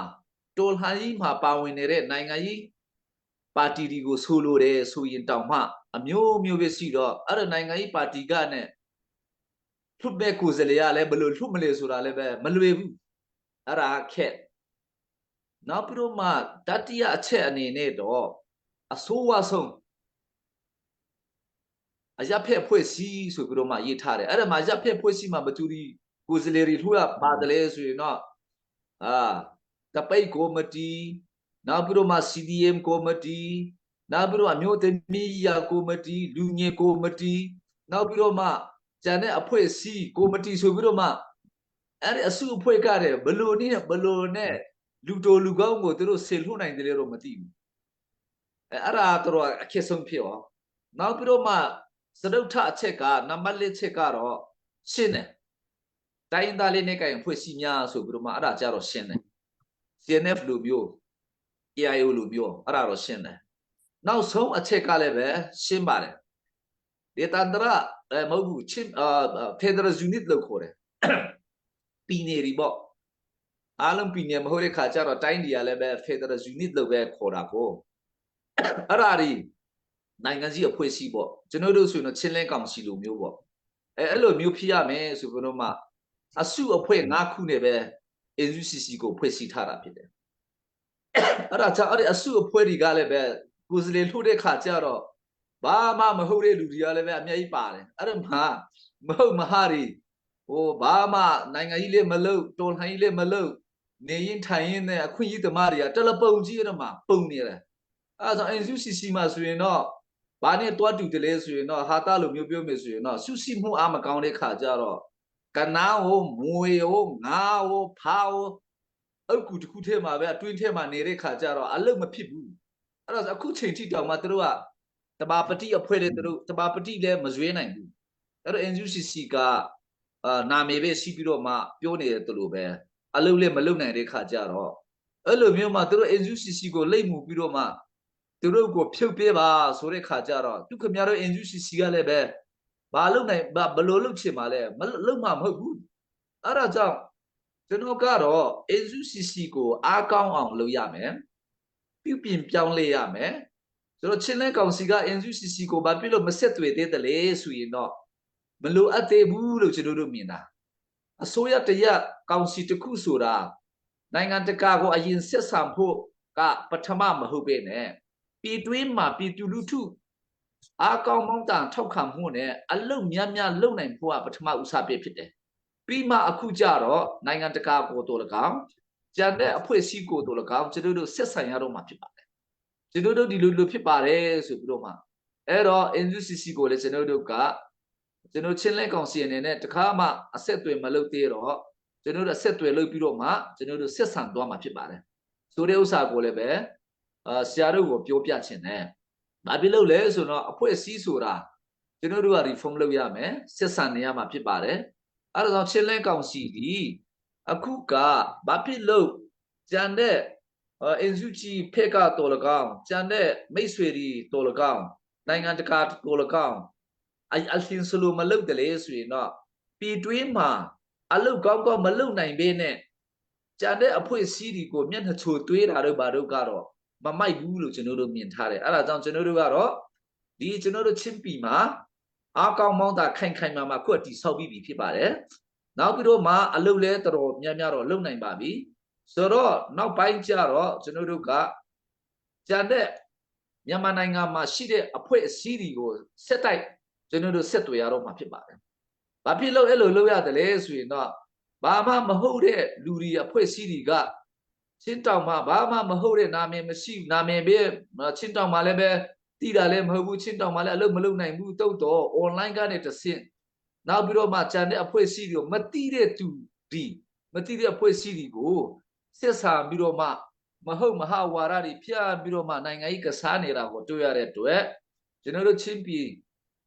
တော်လှန်ရေးမှာပါဝင်နေတဲ့နိုင်ငံရေးပါတီတွေကိုဆိုလိုတယ်ဆိုရင်တောင်မှအမျိုးမျိုးပဲရှိတော့အဲ့ဒါနိုင်ငံရေးပါတီကနဲ့လွတ်မဲ့ကိုယ်စားလှယ်ကလည်းဘလို့လွတ်မလဲဆိုတာလည်းပဲမလွယ်ဘူးအဲ့ဒါခက်နောက်ပြီးတော့မှတတိယအချက်အနေနဲ့တော့အဆိုးဝါဆုံးအရပ်ဖက်ဖွဲ့စည်းဆိုပြီးတော့မှရေးထားတယ်အဲ့ဒါမှရပ်ဖက်ဖွဲ့စည်းမှာမတူဒီကိုယ်စားလှယ်တွေထိုးရပါတယ်လေဆိုရင်တော့အာတပိတ်ကော်မတီနောက်ပြီးတော့မှ CDM ကော်မတီနောက်ပြီးတော့အမျိုးသမီးရာကော်မတီလူငယ်ကော်မတီနောက်ပြီးတော့မှကျန်တဲ့အဖွဲ့အစည်းကော်မတီဆိုပြီးတော့မှအဲ့ဒီအစုအဖွဲ့ကတဲ့ဘလို့နည်းဘလို့နဲ့လူတော်လူကောင်းကိုသူတို့ဆေလွှတ်နိုင်တယ်လို့တော့မသိဘူးအဲအဲ့ဒါတော့အခက်ဆုံးဖြစ်အောင်နောက်ပြီးတော့မှစတုထအချက်ကနံပါတ်၄ချက်ကတော့ရှင်းတယ်တိုင်းသားလေးနဲ့ကြရင်ဖွဲ့စည်းများဆိုပြီးတော့မှအဲ့ဒါကြတော့ရှင်းတယ် CNF လူမျိုး AIO လူမျိုးအဲ့ဒါတော့ရှင်းတယ်နောက်ဆုံးအချက်ကလည်းပဲရှင်းပါတယ်ဒေသန္တရအဲမဟုတ်ဘူးချင်းအာ Federal Unit လို့ခေါ်တယ်ပြည်နယ်တွေပေါ့ အားလုံးပြည်နယ်မဟုတ်တဲ့ခါကျတော့တိုင်းပြည်ကလည်းပဲ Federal Unit လို့ပဲခေါ်တာကိုအဲ့ဒါဒီနိုင်ငံစီအဖွဲ့အစည်းပေါ့ကျွန်တော်တို့ဆိုရင်တော့ချင်းလင်းကောင်စီလိုမျိုးပေါ့အဲအဲ့လိုမျိုးဖြစ်ရမယ်ဆိုပြီးတော့မှအစုအဖွဲ့၅ခုနဲ့ပဲ NUCC ကိုဖွဲ့စည်းထားတာဖြစ်တယ်အဲ့ဒါကြောင့်အဲ့ဒီအစုအဖွဲ့တွေကလည်းပဲကိုယ်စားလှယ်လှုပ်တဲ့ခါကျတော့ဘာမှမဟုတ်တဲ့လူတွေကလည်းပဲအများကြီးပါတယ်အဲ့ဒါမှမဟုတ်မဟာတွေဟိုဘာမှနိုင်ငံကြီးလည်းမလုပ်တော်လှန်ကြီးလည်းမလုပ်နေရင်ထိုင်ရင်နဲ့အခွင့်အရေးသမားတွေကတလပုံကြီးအဲ့ဒါမှပုံနေတယ်အဲ့ဒါကြောင့် NUCC မှာဆိုရင်တော့ဘာနဲ့တွားတူတယ်လဲဆိုရင်တော့ဟာတာလိုမျိုးပြောမယ်ဆိုရင်တော့ဆုစီမှုအားမကောင်းတဲ့ခါကျတော့ကနာဟိုမွေဟိုငါဟိုဖာဟိုအုတ်ကူတစ်ခုထဲမှာပဲအတွင်းထဲမှာနေတဲ့ခါကျတော့အလုတ်မဖြစ်ဘူးအဲ့တော့အခုချိန်ထိတောင်မှသူတို့ကတဘာပတိအဖွဲ့တဲ့သူတို့တဘာပတိလည်းမစွဲနိုင်ဘူးအဲ့တော့ NUCC ကအာနာမည်ပဲရှိပြီးတော့မှပြောနေတယ်လို့ပဲအလုတ်လည်းမလုတ်နိုင်တဲ့ခါကျတော့အဲ့လိုမျိုးမှသူတို့ NUCC ကိုလိတ်မှုပြီးတော့မှသူတို့ကိုဖြုတ်ပေးပါဆိုတဲ့ခါကျတော့သူခင်ဗျားတို့ NUCC ကလည်းပဲဘာလုပ်နိုင်ဘာဘလို့လုပ်ချင်ပါလဲမလုပ်မှာမဟုတ်ဘူးအဲ့ဒါကြောင့်ကျွန်တော်ကတော့ NUCC ကိုအားကောင်းအောင်လုပ်ရမယ်ပြုပြင်ပြောင်းလဲရမယ်ဆိုတော့ချင်းလဲကောင်စီက NUCC ကိုဘာဖြစ်လို့မဆက်သွယ်သေးတယ်လဲဆိုရင်တော့မလိုအပ်သေးဘူးလို့ကျွန်တော်တို့မြင်တာအစိုးရတရက်ကောင်စီတစ်ခုဆိုတာနိုင်ငံတကာကိုအရင်ဆက်ဆံဖို့ကပထမမဟုတ်ပဲနဲ့ပြည်တွင်းမှာပြည်သူလူထုအားကောင်းမောင်းတန်ထောက်ခံမှုနဲ့အလုတ်များများလုံနိုင်ဖို့ကပထမဦးစားပေးဖြစ်တယ်ပြီးမှအခုကြတော့နိုင်ငံတကာကိုတော်၎င်းကြံတဲ့အဖွဲ့အစည်းကိုတော်၎င်းကျွန်တော်တို့ဆက်ဆံရတော့မှာဖြစ်ပါတယ်ကျွန်တော်တို့ဒီလိုလိုဖြစ်ပါတယ်ဆိုပြီးတော့မှအဲ့တော့ NUCC ကိုလည်းကျွန်တော်တို့ကကျွန်တော်ချင်းလဲကောင်စီအနေနဲ့တခါမှအဆက်အသွယ်မလုပ်သေးတော့ကျွန်တော်တို့အဆက်အသွယ်လုပ်ပြီးတော့မှကျွန်တော်တို့ဆက်ဆံသွားမှာဖြစ်ပါတယ်ဆိုတဲ့ဥစ္စာကိုလည်းပဲအာဆရာတို့ကိုပြောပြချင်တယ်။ဘာဖြစ်လို့လဲဆိုတော့အဖွဲ့အစည်းဆိုတာကျွန်တော်တို့က reform လုပ်ရမယ်ဆက်ဆံနေရမှာဖြစ်ပါတယ်။အဲဒါကြောင့်ချင်းလဲကောင်စီဒီအခုကဘာဖြစ်လို့ကြံတဲ့အင်စုချီဖက်ကတော်လကောင်ကြံတဲ့မိတ်ဆွေတွေတော်လကောင်နိုင်ငံတကာတော်လကောင်အအလင်းစလိုမလုပ်တယ်လေဆိုရင်တော့ပြည်တွင်းမှာအလုတ်ကောင်းကောင်းမလုပ်နိုင်ပေနဲ့ကြံတဲ့အဖွဲ့အစည်းတွေကိုမျက်နှာချိုသွေးတာတို့ဘာတို့ကတော့မမိုက်ဘူးလို့ကျွန်တော်တို့မြင်ထားတယ်အဲ့ဒါကြောင့်ကျွန်တော်တို့ကတော့ဒီကျွန်တော်တို့ချင်းပီမှာအားကောင်းမောင်းတာခိုင်ခိုင်မာမာခုအတီဆောက်ပြီးပြီဖြစ်ပါတယ်နောက်ပြီးတော့မှအလုတ်လဲတော်တော်များများတော့လုံနိုင်ပါပြီဆိုတော့နောက်ပိုင်းကျတော့ကျွန်တော်တို့ကကြံတဲ့မြန်မာနိုင်ငံမှာရှိတဲ့အဖွဲ့အစည်းတွေကိုဆက်တိုက်ကျွန်တော်တို့ဆက်တွေ့ရတော့မှာဖြစ်ပါတယ်။ဘာဖြစ်လို့အဲ့လိုလုပ်ရတယ်လဲဆိုရင်တော့ဘာမှမဟုတ်တဲ့လူတွေအဖွဲ့အစည်းတွေကချင်းတောင်မှာဘာမှမဟုတ်တဲ့နာမည်မရှိနာမည်ပဲချင်းတောင်မှာလည်းပဲတည်တာလည်းမဟုတ်ဘူးချင်းတောင်မှာလည်းအလုပ်မလုပ်နိုင်ဘူးတုတ်တော့ online ကနေတဆင့်နောက်ပြီးတော့မှကြံတဲ့အဖွဲ့အစည်းတွေကိုမတိတဲ့သူဒီမတိတဲ့အဖွဲ့အစည်းတွေကိုဆက်ဆံပြီးတော့မှမဟုတ်မဟာဝါဒတွေဖြတ်ပြီးတော့မှနိုင်ငံရေးကစားနေတာကိုတွေ့ရတဲ့အတွက်ကျွန်တော်တို့ချင်းပြည်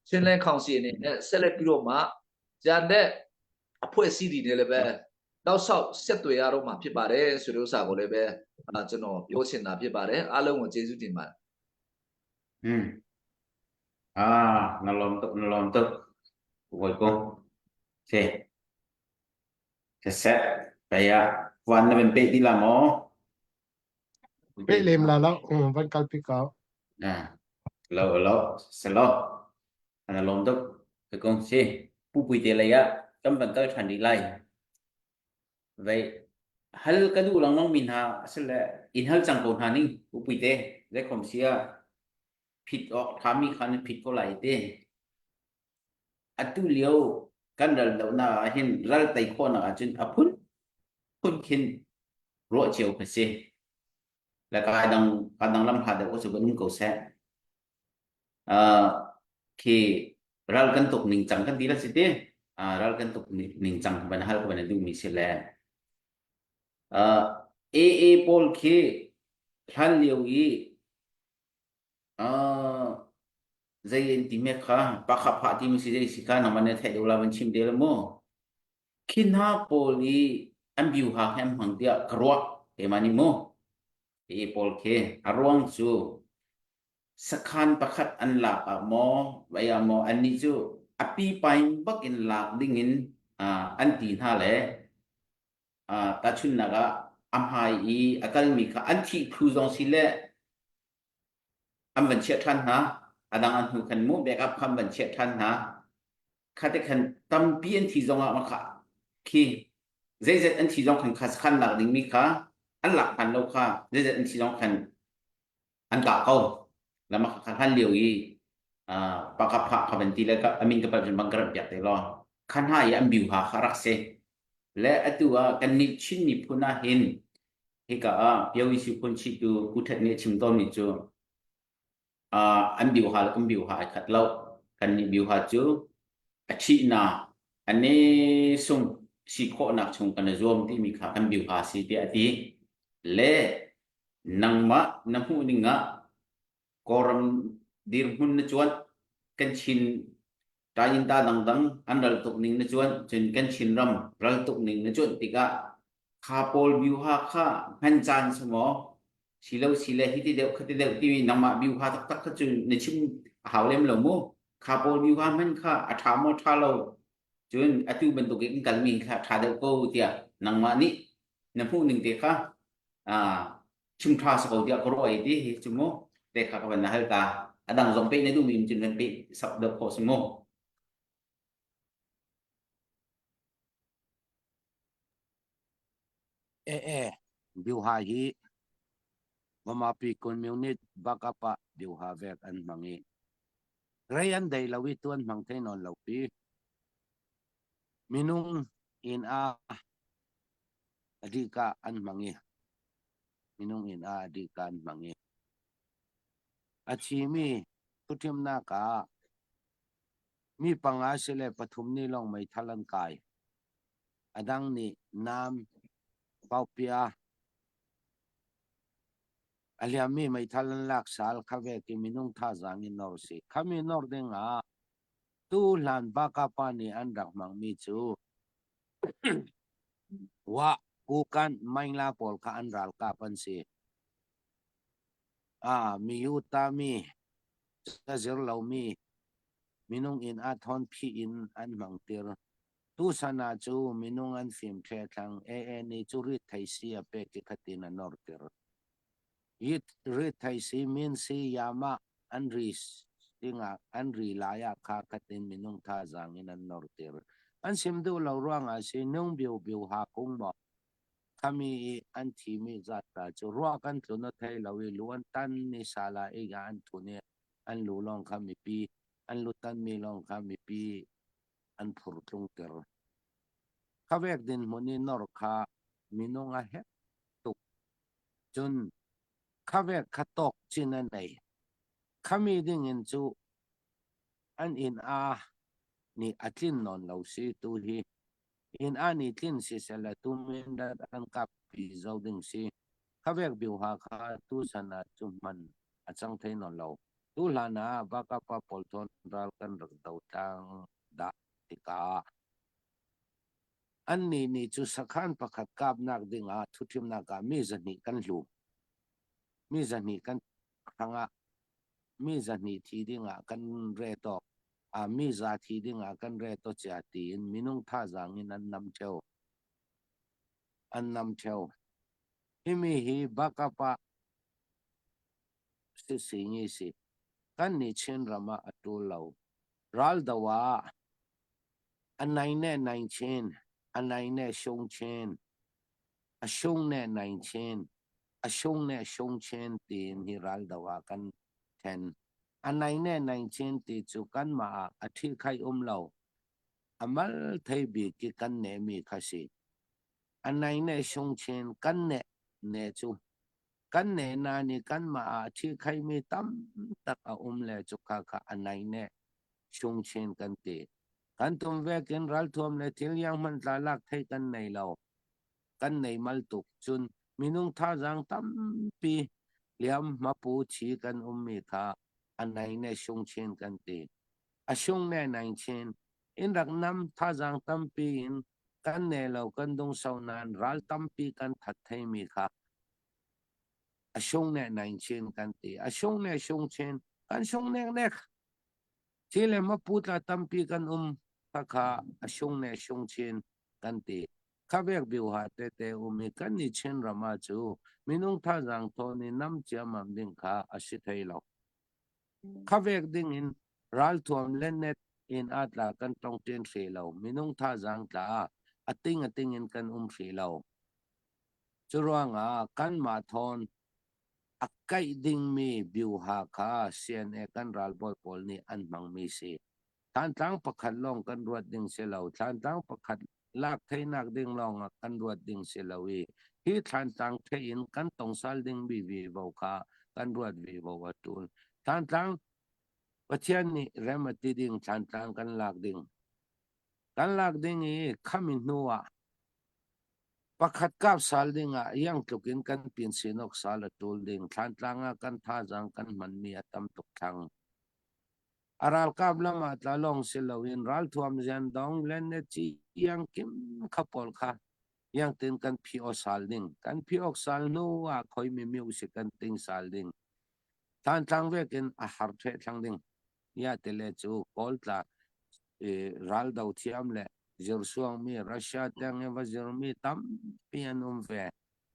ချင်းလဲခေါင်စီအနေနဲ့ဆက်လက်ပြီးတော့မှကြံတဲ့အဖွဲ့အစည်းတွေနဲ့လည်းပဲနောက်ဆောက်ဆက်သွယ်ရတော့မှာဖြစ်ပါတယ်ဆိုတဲ့ဥစ္စာကိုလည်းပဲအာကျွန်တော်ပြောချင်တာဖြစ်ပါတယ်အားလုံးကိုကျေးဇူးတင်ပါတယ် อืมอ่าနလုံးတုနလုံးတုဝိုကိုစေဆက်ไปอ่ะวันนั้นเป็นเป๊ะที่ละหมอ pe lem la lo van kal pi ko อ่าလောလောစလောအနလုံးတုကကုံစေပူပူတေလေယကမ်ဘန်တထန်ဒီလိုက်ไว้ฮัลกะดูลองน้องมินหาสละอินฮัลจังโกหานิ่งปูปุยเตได้คมเสียผิดออกทามีคันผิดก็ไหลเต atu lio kan ral do na hin ral tai kho na chun aphun phun khin ro chiu kha se la ka dang ka dang lam ha de o su ban ko se a khi ral kan tuk ning chang kan ti la si te a ral kan tuk ning chang ban hal ko ban du mi se le a a a pol khi hlan lio i a zei in ti me kha pa kha pha ti mi si zei si kha na man ne thai do la ban chim de la mo khin ha pawl i an biu ha hem hang tiah ka ruah keimah nih mu hi pawl khi a ruang cu sakhan pakhat an lak ah maw vai ah maw annih cu a pipain bak in lak ding in an ti hna le. Tahchunhnak ah a hmai i a kalmi kha an thih thlu zong si le an van chiah ṭhan hna. A dang an hnu khan mu backup kha an van chiah ṭhan hna. Kha te khan tampi an thi zong ah kha khi zeizat an thi zong khan kha sakhan lak dingmi kha an lak ṭhan lo kha zeizat an thi zong khan an kah ko. Lama kha hlan lio i pakapha kha van ti le a min ka pal bang ka rat piak te law kha hna i an biu ha kha rak si. Le atu ah kannih Chin miphun ah hin hika ah Pyo phun chitu Pu Thet nih a chim tawnmi cu an biu ha le kan biu ha ai khat lo. Kannih biu ha cu a ṭhihna a ne sung si khawhnak chung kan i zuam timi kha kan biu ha si tiah a ti. Le nangmah na hmuh ning ah Kawlram dirhmun na cuanh, kan Chin Tayinta dangdang an ral tuk ning na cuanh, cun kan Chinram ral tuk ning na cuanh tikah kha pawl biuha kha hman caan si maw silo sile hiti deuh khati deuh timi nangmah biuha taktak kha cu na chim a hau lem lo mu. Kha pawl biuha hman kha a ṭha maw ṭha lo cun atu bantuk in kalmi kha ṭha deuh ko tiah nangmah nih na hmuh ning te kha chim ṭha si ko tiah ka ruah i ti hi cu mu te kha ka van na hal ta a dang zong peh na duhmi cun van peh sak deuh khawh si mu. E e biuha hi Vamapi Communist bakapa biuha vek an hmang i rei an dei lo i tuan hmang thei nawn lo pi minung in a adika an hmang i minung in a adika an hmang i a thimi thuthimnak ah mi panga sile pathum nih lawng meithal an kai. A dang nih nam, paupia, a hliammi meithal an lak sal kha vek i minung thazaang in nor si. Khami nor ding ah tu hlan Bakapa nih an rak hmangmi cu Wah, Kukan, Maingla pawl kha an ralkap an si. Ah, miyu tami, cazir lomi, minung inn ah thawn phih in an hmangtir. Tusan ah cu minung an fim thlang AA nih cu rit thei si a pek i khatin a nortir. Rit thei si min si yama an ri dingah an ri lai ah kha khatin minung thazaang in an nortir. An sim duh lo ruangah si nung biu biu ha kung maw khami i an thimi zat ta cu ruah kan tlun a thei lo i lu an tan ni sala i an thun i an lu lawng kha mipi an lu tanmi lawng kha mipi an phur tlungter. Khavek dinhmun i nor kha minung a hek tuk. Cun khavek kha tawk cin a nei. Khami ding in cu an inn a nih a tlin nawn lo si tu hi. Inn a nih tlin si sele tu mindat an kap pi zo ding si. Khavek biuha kha tu san ah cu hman a cang thei nawn lo. Tu hlan ah Vakapa pawl thawn ral kan rak do tlang dah tikah annih nih cu sakhan pakhat kapnak dingah thuthimnak ah mi zahnih kan hlu. Mi zahnih kan hrangah mi zahnih thi dingah kan re tawk. A mi za thi dingah kan re to cia tiin minung thazaang in an nam theo. An nam theo. Himi hi Bakapa Sisingi si. Kannih Chinram ah a ṭul lo. Raldo ah a nai ne nai chin, a nai ne sung chin, a sung ne nai chin, a sung ne sung chin tiin hi raldo ah kan ṭhen. A nai ne nai chin ti cu kanmah ah a ṭhihkhaih um lo. A mal thei bik i kan nehmi kha si. A nai ne sung chin kan neh ne cu kan nehna nih kanmah ah ṭhikhaimi tamtak a um le cukha kha a nai ne chungchin kan ti. Kan tum vekin ralthuam le thil iang hmanh tla lak thei kan nei lo. Kan nei mal tuk. Cun minung thazaang tampi liam hmapu chi kan ummi kha a nai ne sungchin kan ti. A sung ne nai chin. In rak nam thazaang tampi in kan ne lo kan dungso nain ral tampi kan that theimi kha a sung ne nain chin kan ti a sung ne sung chin kan sung nek nek thi le ma pu tla tampi kan um kha kha a sung ne sung chin kan ti. Khavek biuha tete um i kan i Chin ram ah cu minung thazaang thawn i nam ciammam ding kha a si thai lo. Khavek ding in ralthuam le net in a tla kan tong ṭin hri lo. Minung thazaang tla a ting a ting in kan um hri lo. Curuangah kanmah thawn a kaih dingmi biuha kha CNA kan ralbawi pawl nih an hmangmi si. Thlantlang pakhat lawng kan ruat ding si lo. Thlantlang pakhat lak theinak ding lawng ah kan ruat ding si lo i hi thlantlang thei in kan tongsal dingmi vivo kha kan ruat vivo a ṭul. Thlantlang Pathian nih rem a ti ding thlantlang kan lak ding. Kan lak ding i khami hnu ah pakhat kap sal ding ah iang tluk in kan pin sinok sal a ṭul ding. Thlantlang ah kan thazaang kan hmanmi a tam tuk thlang. A ralkap lam ah tla lawng si loin ralthuam ziandong le ne ci iang kim kha pawl kha iang tin kan phi aw sal ding. Kan phi awk sal hnu ah khoi mi miu si kan ting sal ding. Thantlang vek in a har the thlang ding. Ya tele cu Kawl tla raldo thiam le zirsuang mi Russia tiang in va zirmi tampi an um ve.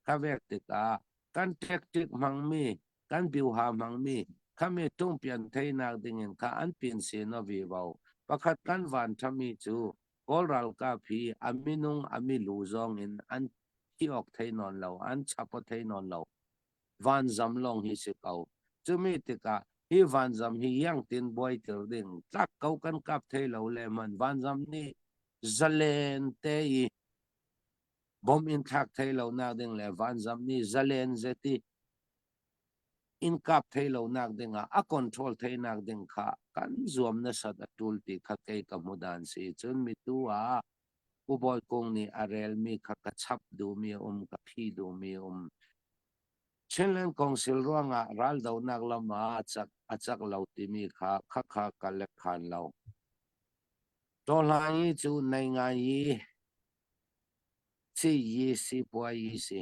Kha vek tikah kan tactic hmangmi kan biuha hmangmi khami tungpian theinak dingin kha an pin sin a vivo. Pakhat kan van thami cu Kawl ralkap hi a minung a milu zong in an thi awk thei nawn lo, an chap aw thei nawn lo. Vanzam lawng hi si ko. Cumi tikah hi vanzam hi iangtin buaitir ding tlak ko kan kap thei lo le man vanzam nih zalen te i bom in thlak thei lo nak ding le vanzam nih zalen zeti in kap thei lo nak ding ah a control thei nak ding kha kan zuam nasat a tul ti kha kei ka hmu dan si cun mitu ah Pu Bawi Kung nih a relmi kha ka chap duhmi a um, ka phi duhmi a um. Chinland Council ruangah raldohnak lam ah a cak, a cak lo timi kha khakha ka lek khan lo. Tawhlang i cu nei ngai i si yi si puai yi si.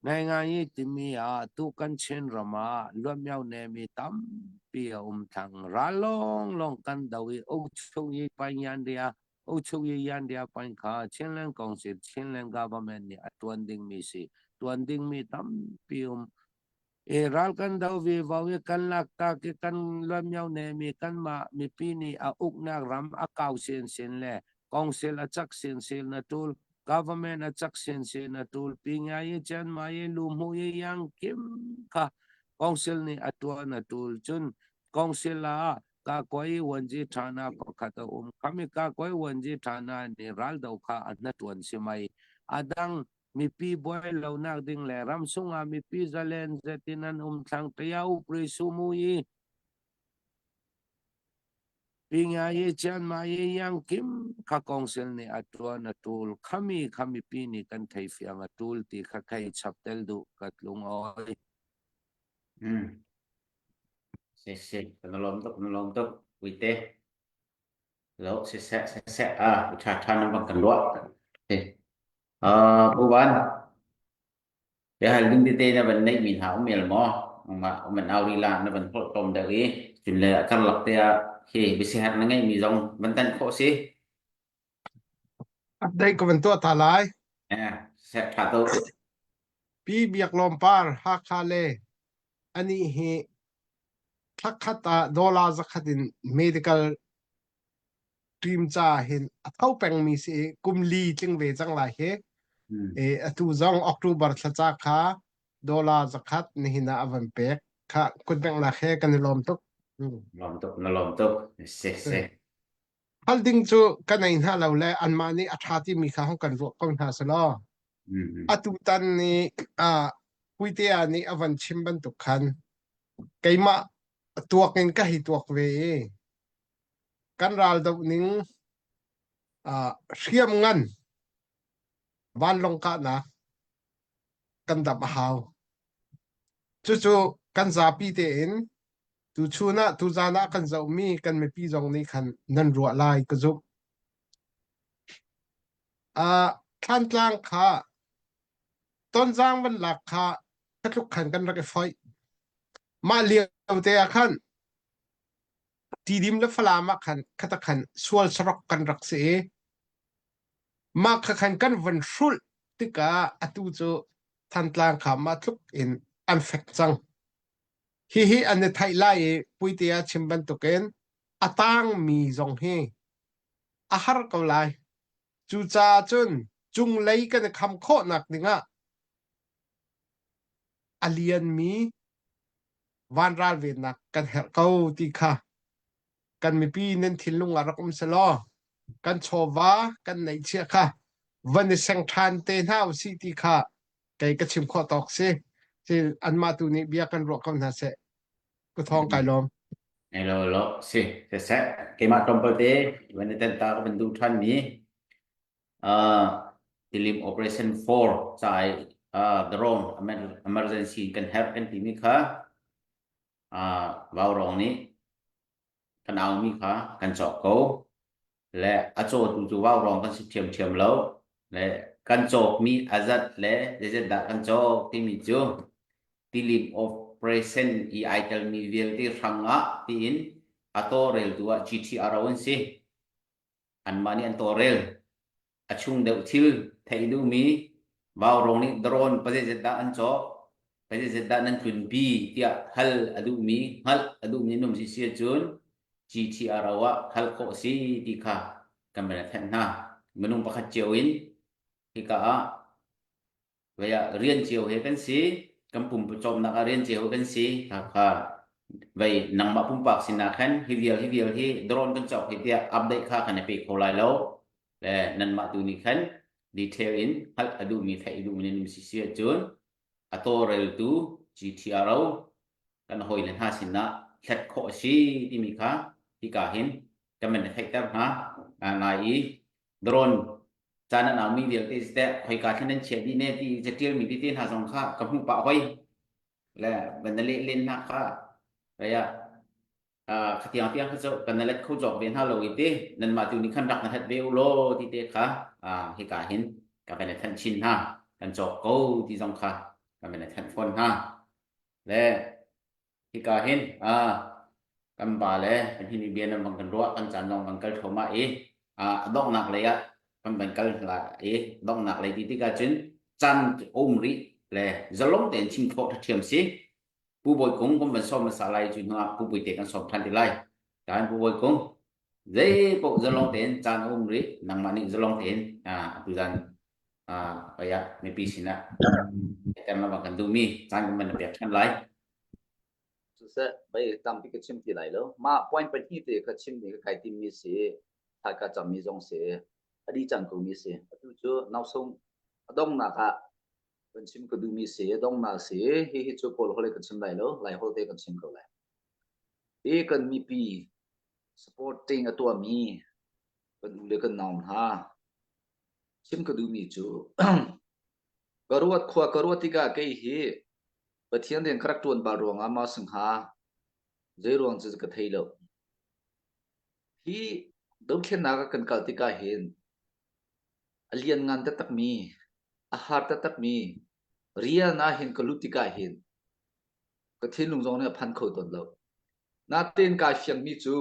Ngaingai timi ah tu kan Chin ram ah luatmio nemi tampi a um thang. Ral lawnglawng kan do i Ukchung Panyandia Ukchung Yandia pan kha Chinland Council Chinland Government nih a tuan dingmi si. Tuan dingmi tampi um. I ral kan do vi vo i kan lak tak i kan luatmio nemi kanmah mipi nih a uknak ram a kau sinsin le council a cak sinsin a tul. Government a cak sinsin a tul. Pingai i Chiangmai i Luhmu i yang kim kha council nih a tuan a tul. Cun council ah Kakoi Wanji Thana pakhat a um. Khami Kakoi Wanji Thana nih raldo kha a hna-tuan si mai. A dang mipi buai lonak ding le ram sungah mipi zalen zetin an um thlang taya upri sumu i Pinga i Chiangmai i yang kim kha council nih a tuan a tul khami kha mipi nih kan thei fiang a tul ti kha khei chap tel duh ka tlung oi. Hmm. Si si, kan lawm tuk, kan lawm tuk. Uite. Lo siseh siseh a ṭha ṭha nan bang kan ruah. Uh, Pu Van, biahal ding tete na van neih mi hna um el maw? Mah man auri la na van holh tom deuh i cun le a karlak te ah hi biasiherh na ngeih mi zong van tan khawh si. Update ka van tuah ta lai. Eh, seh ṭha tuk. Pi Biak Lawm Par Hakha le anih hi thlakhat ah dollar zakhat in medical team ca hin a tho pengmi si i kum li tling ve cang lai hi. E, atu zong October thla ca kha dollar zakhat nihin ah a van pek. Kha kutbengnak he kan i lawm tuk. Lawm tuk, na lawm tuk. Se se. Hal ding cu kan ei hna lo le anmah nih a ṭha timi kha hong kan ruah ko hna selaw. Atu tan nih ah Puitea nih a van chim bantuk khan keimah tuak in ka hei tuak ve i kan ral doh ning ah hriam ngan vanlawng kahnak kan damh a hau. Cucu kan zapi tein tuchun ah tuzan ah kan zohmi kan mipi zong nih khan nan ruah lai ka zumh. Uh, Thlantlang kha Tonzang van lak kha tluk khan kan rak i foih. Mah lio te ah khan Tidim le Falam ah khan khata khan sual sarok kan rak si i. Mah kha khan kan van hrulh tikah atu cu Thantlang kha mah tluk in an fek cang. Hihi an i theih lai i Puitea chim bantukin a tangmi zong hi a har ko lai. Cucaah cun cunglei kan i kham khawhnak dingah a lianmi vanral vennak kan herh ko ti kha kan mipi nan thinlung ah rak um selaw kan chawva kan neihchiah kha van i seng ṭhan te hna usih ti kha kei ka chim khawh tawk si. Si anmah tu nih bia kan ruah ko hna seh. Ku thawng kai lawm. Hello lo si siseh keimah tlawmpal te van i ten ta ka van duh ṭhan mi uh, tilim operation 4 ca i uh, drone emergency kan herh kan timi kha uh, vaurawng nih kan aumi kha kan cawk ko le a cawtu cu vaurawng kan si ṭhiamṭhiam lo le kan cawkmi a zat le zeizat dah kan cawk timi cu tilim operation i ai telmi vialte hrangah tiin a tawlreltu ah GTRO an si. Anmah nih an tawlrel. A chung deuh thil theih duhmi vaurawng nih drone pazeizat dah an cawk, pazeizat dah nan tlunpi tiah hal a duhmi, hngalh a duhmi an um si si ahcun GTRO ah hal khawh a si ti kha kan van i thanh hna. Minung pakhat cio in hika ah Vei ah rian cio he kan si, kan pumcawmnak ah rian cio he kan si. Kha vei nangmah pumpak sinah khan hi vial hi vial hi drone kan cawk hi tiah update kha kan i pe kho lai lo. Le nanmah tu nih khan detail in hngalh a duhmi theih a duhmi nan um si si ahcun a tawlreltu GTRO kan hawile hna sinah hlat khawh a si timi kha hika hin kan van i theihter hna ngai i drone caan an aumi vialte teh khoika thlen nan chiah dih ne ti catial mi tete hna zong kha ka hmuh pah hoi le van na leh len hna kha raya khatiang tiang kha cu kan na let kho jok ve hna lo i te nan mah tu nih khan rak na hat ve u law ti te kha hika hin ka van i thanh chin hna kan cawk ko ti zong kha ka van i thanh fawn hna le Hika hin kan ba le kan hin i bia nan bang kan ruah kan caan zong kan kal thluahmah i a donghnak lei ah kan van kal la i donghnak lei ti tikah cun caan um rih le zalong tein chim khawh ṭhiam si. Pu Bawi Kung kan van sawm hmasa lai cu hnu ah Pu Puite kan sawm ṭhan ti lai. Taan Pu Bawi Kung zei paoh zalong tein caan a um rih nangmah nih zalong tein atu zan paya mipi sinah kan lama kan duhmi caan kan van pek ṭhan lai. Siseh, bei tampi ka chim ti lai lo. Mah point pahnih te ka chim ni ka kai timmi si, thai ka cammi zong si, a di cang ko mi si. Atu cu nausung a dongnak ah kan chim ka duhmi si, dongnak si, hi hi cu Kawl holh kan chim lai lo, Lai holh te kan chim ko lai. Hi kan mipi supporting a tuahmi kan u le kan nau hna chim ka duhmi cu ka ruat khua ka ruat tikah kei hi Pathian rian ka rak ṭuan bal ruangah maw si hnga zei ruang cu ka thei lo. Hi dothlennak ah kan kal tikah hin a lianngan taktakmi a har taktakmi rian ah hin ka lut tikah hin ka thinlung zong nih a phan kho tawn lo. Natein kai fiangmi cu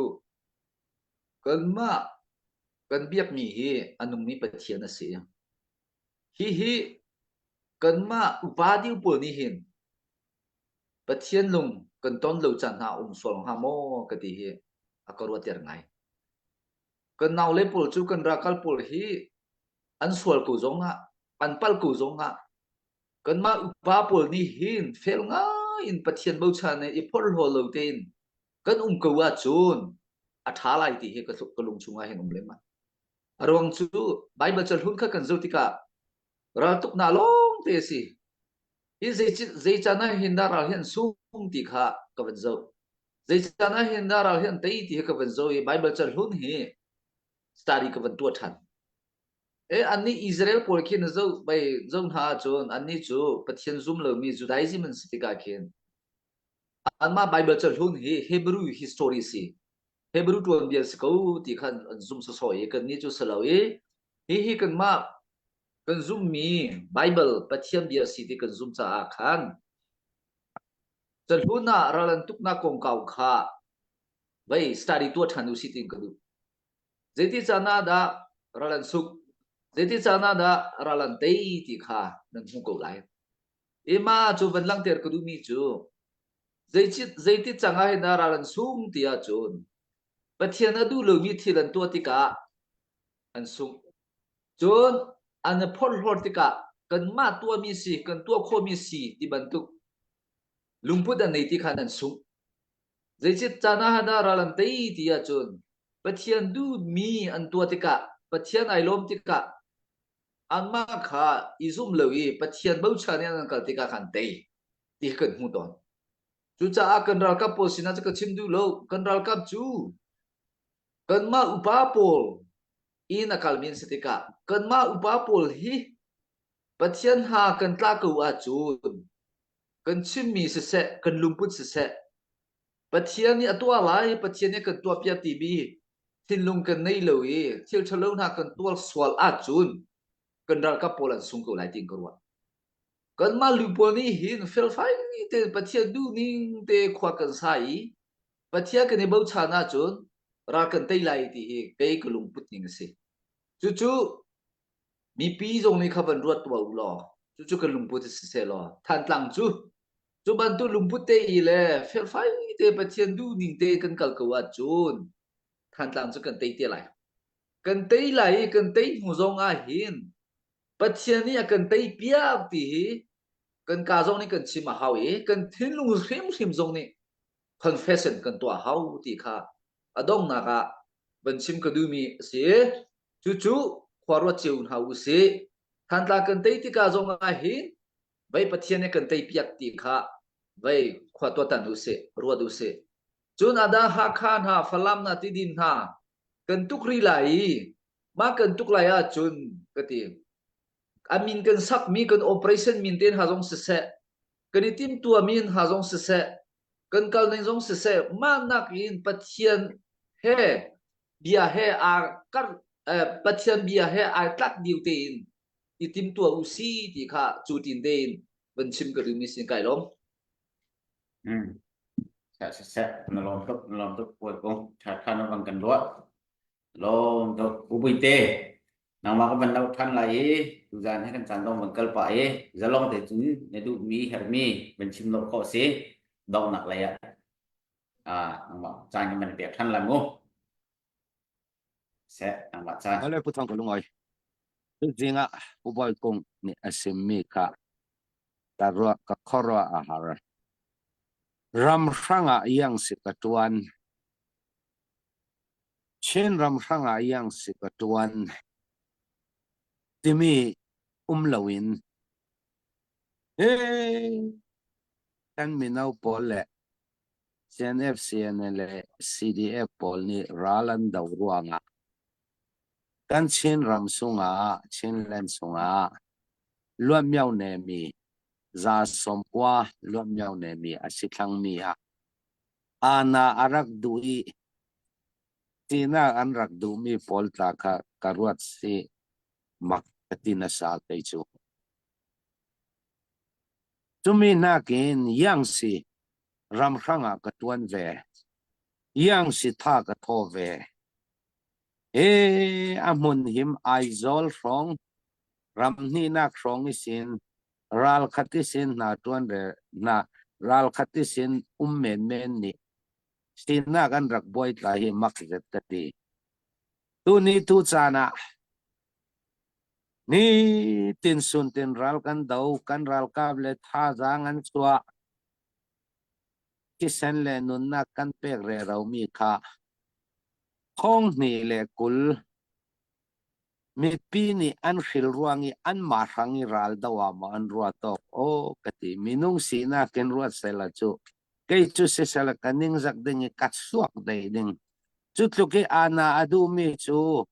kanmah kan biakmi hi a nungmi Pathian a si. Hihi kanmah upa deuh pawl nih hin Pathian lung kan ton lo caan hna a um sual hnga maw ka ti hi a ka ruahter ngai. Kan naule pawl cu kan rakal pawl hi an sual ko zong ah an pal ko zong ah kanmah upa pawl nih hin fel ngai in Pathian bochan i phorhlaw lo tein kan um ko ahcun a ṭha lai ti hi ka, ka lung chungah hin um lengmang. A ruang cu Baibal cahlun kha kan zoh tikah raltuknak lawng te a si. Hi zei, zei caan ah hin dah ral hi an sung ti kha ka van zoh. Zei caan ah hin dah ral hi an tei ti hi ka van zoh i Baibal cahlun hi study ka van tuah ṭhan. E annih Israel pawl khi na zoh bai zoh hna ahcun annih cu Pathian zum lomi Judaism an si tikah khin anmah Baibal cahlun hi Hebrew history si. Hebrew tuanbia si ko ti khan an zum sawsawh i kannih cu si lo i hihi kanmah kan zummi Bible Pathian bia si ti kan zum caah khan cahlun ah ral an tuknak kongkau kha vei study tuah ṭhan u si tiin ka duh. Zeiti caan ah dah ral an suk? Zeiti caan ah dah ral an tei ti kha nan hmuh ko lai. Ima cu van langhter ka duhmi cu zeiti cang ah hin dah ral an sung ti ahcun Pathian a duh lomi thil an tuah tikah an sung. Cun an i phorhlawt tikah kanmah tuahmi si, kan tuah khawhmi si ti bantuk lungput an nei ti khan an sungh. Zeicit caan ah dah ral an tei ti ahcun Pathian duhmi an tuah tikah, Pathian ai lawm tikah, anmah kha i zum lo i Pathian bochan in an kal tikah khan tei ti kan hmuh tawn. Cucaah kan ralkap pawl sinah cu ka chim duh lo. Kan ralkap cu kanmah upa pawl in a kalmi an si tikah kanmah upa pawl hi Pathian ha kan tla ko ahcun kan chimmi siseh, kan lungput siseh, Pathian nih a tuah lai, Pathian nih kan tuahpiak timi thinlung kan nei lo i thil ṭhalo hna kan tuar sual ahcun kan ralkap pawl an sung ko lai tiin ka ruah. Kanmah lu pawl nih hin felfai tein Pathian duhning te khua kan sa i Pathian kan i bochan ahcun ral kan tei lai ti hi kei ka lungput ning a si. Cucu mipi zong nih kha van ruat tuah u law cucu kan lungput si seh law Thantlang cu cu bantuk lungput te i le felfai te Pathian duhning te kan kal ko ahcun Thantlang cu kan tei te lai. Kan tei lai i kan tei hnu zong ah hin Pathian nih a kan tei piak ti hi kan ka zong nih kan chim a hau i kan thinlung hrimhrim zong nih confession kan tuah hau ti kha a donghnak ah van chim ka duhmi a si. Cucu khua ruat cio hna u sih. Thantlang kan tei tikah zong ah hin vei Pathian nih kan tei piak ti kha vei khua tuatan u sih, ruat u sih. Cun ada Hakha hna, Falam hna, Tidim hna kan tuk rih lai i mah kan tuk lai ahcun ka ti. A min kan sakmi kan operation min te hna zong siseh, kan i timtuahmi hna zong siseh, kan kal ning zong siseh, mah nakin Pathian he bia he aa kar Pathian bia he ai tlak diu tein i timtuah u si ti kha cu tin tein van chim ka duhmi sin kai lawm. Hmm. Seh seh na lawm tuk na lawm tuk puai kong tha tha na bang kan ruah. Lawm tuk upuite nangmah ka van lo than lai i tuzan he kan caan dong van kal pah i zalong te cun na duhmi hermi van chim lo khawh si donghnak lei ah ah nangmah caan kan van pek than lai mu. Seh nangmah caan. Ale pu thang ka lungoi. Zing ah Pu Bawi Kung nih a simmi kha ka ruah ka khuaruah a har. Ram hrang ah iang si ka tuan. Chin ram hrang ah iang si ka tuan. Timi um loin Hey, kan mino pawl le CNF, CNA le CDF pawl nih ral an do ruangah kan Chin ram sungah, Chinland sungah luatmio nemi za sawmkua luatmio nemi a si thlangmi ah ana a rak duh i tinak an rak duhmi pawl tla kha ka ruat si mak ka ti nasa kei cu. Cumi nakin yang si ramhrang ah ka tuan ve. Yang si tha ka thaw ve. E a hmun him Aizawl hrawng ramhnihnak hrawng i sin ralkhat i sin hna tuan re hna ralkhat i sin um menmen nih sinak an rak buai tla hi mak zet ka ti. Tuni tu caan ah Nitin suntin ral kan do, kan ralkap le thazaang an chuah. Thisen le nunnak kan pek reromi kha thong hnih le 20 mipi nih an hril ruang i anmah hrang i ral do ah maw an ruah tawk aw ka ti minung sinak in ruat sela cu kei cu sisela ka ningzak ding i ka suak dei ding cu tluk i ana a duhmi cu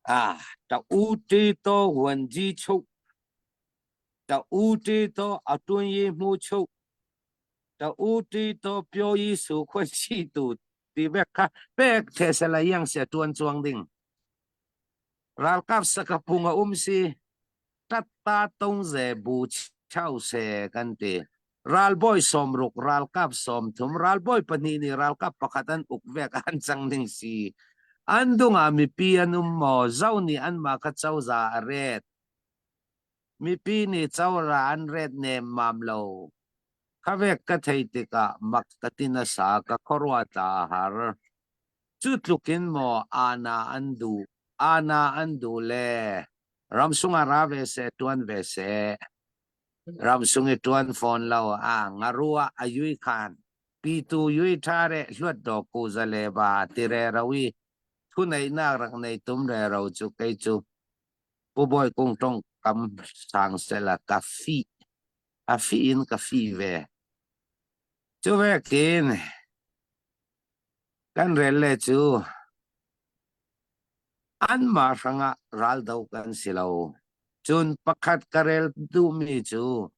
Ah, ta u ti to wan ji chuk. Ta u ti to a tun yi mu chuk. Ta u ti to pyo yi su khua chi tu ti bek kha pek the se la yang se tuan chuang ding. Ralkap sakapung a um si. Tatta tong ze bu chau se kan ti. Ralbawi 60, ralkap 30, ralbawi pahnih nih ralkap pakhat an uk vek an cang ding si. An dung ah mipi an um maw? Zo nih anmah kha cozah a ret. Mipi nih cora an ret nemmam lo. Khavek ka thei tikah mak ka ti nasa ka khuaruah tla a har. Cu tluk in maw ana an duh? Ana an duh le ramsung ah ra ve seh, tuan ve seh. Ramsung i tuan fawn lo a ngarua a yui khan pitu yui tha re hluat do ku zale ba ti re ro i thu neihnak rak nei tum re ro cu kei cu Pu Bawi Kung tong kam sang sela ka fi a fi in ka fi ve. Cu vekin kan rel le cu anmah hrangah raldo kan si lo. Cun pakhat ka rel duhmi cu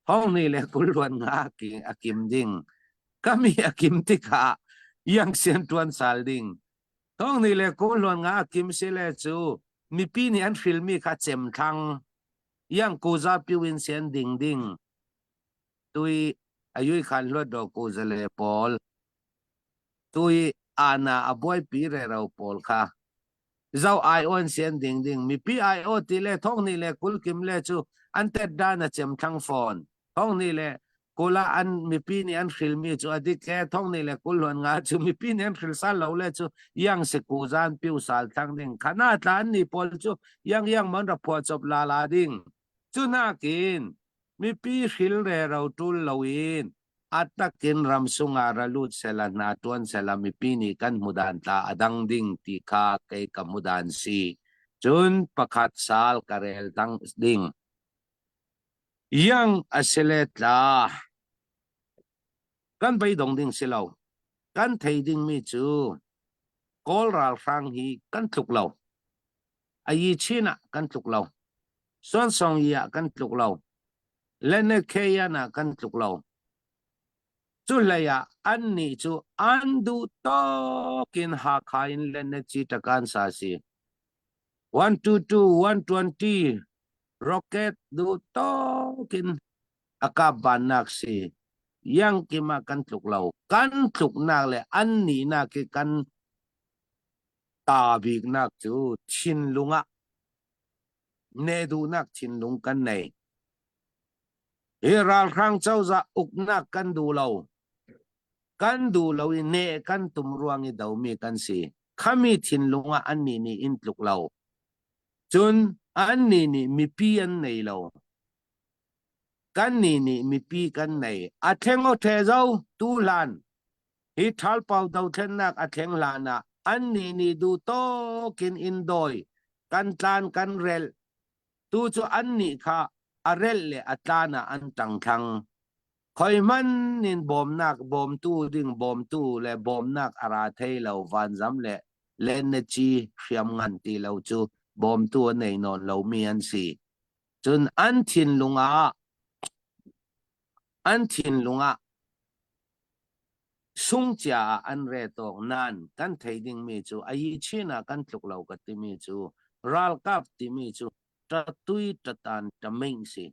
Hongni le kulluan nga a kim ding. Kami a kim tikah yang sian tuan sal ding. Hongni le kulluan nga a kim si le cu mipi nih an hrilmi kha cem thlang. Yang kuza piwin sian ding ding. Tui ayui khan hluat do kuzale pawl Tui ana a buaipi rero pawl kha zo ai on sian ding ding mipi ai o ti le thong ni le kulkim le cu an tet dan a cem thlang fawn thong ni le kula an mipi nih an hril mi cu adik he thong ni le kul hluan nga cu mipi nih an hril sal lo le cu yang se ku zan piu sal thlang ding khana tla an ni pawl cu yang yang man ra phua chop la la ding cu nakin mipi hril re ro tul lo in A takin ramsung ah ra lut sela hna ṭuan sela mipi nih kan hmudan tla a dang ding ti kha kei ka hmudan si. Cun pakhat sal ka rel dang ding. Yang a si le tla. Kan beidong ding si lo. Kan thei dingmi cu Kawl ralhrang hi kan tluk lo. A yi chin ah kan tluk lo. Suansong yi ah kan tluk lo. Lenekheyan ah kan tluk lo. Cu hlei ah annih cu an duh tawk in Hakha in Leneci takan sa si. 122, 120 rocket duh tawk in a kap bannak si. Yang kim ah kan tluk lo. Kan tluknak le an nihnak hi kan ta biknak cu thinlung ah ne duhnak thinlung kan nei. Hi ralhrang cozah uknak kan duh lo. Kan duh lo i ne kan tum ruang i domi kan si. Khami thinlung ah annih nih in tluk lo. Cun annih nih mipi an nei lo. Kannih nih mipi kan nei. A thleng o the zo tu hlan Hi ṭhalpau dothlennak a thleng hlan ah annih nih duh tawkin in dawi, kan tlan kan relh. Tu cu annih kha a relh le a tlan ah an ṭang thlang. Khoi hmanh in bawmnak bawmtu ding bawmtu le bawmnak a ra thei lo vanzam le lenneci hriamngan ti lo cu bawmtu a nei nawn lomi an si. Cun an thinlung ah an thinlung ah Sungcia ah an re tawk nain kan thei dingmi cu a yi chin ah kan tluk lo ka timi cu ralkap timi cu ṭatui ṭatan ṭaming si.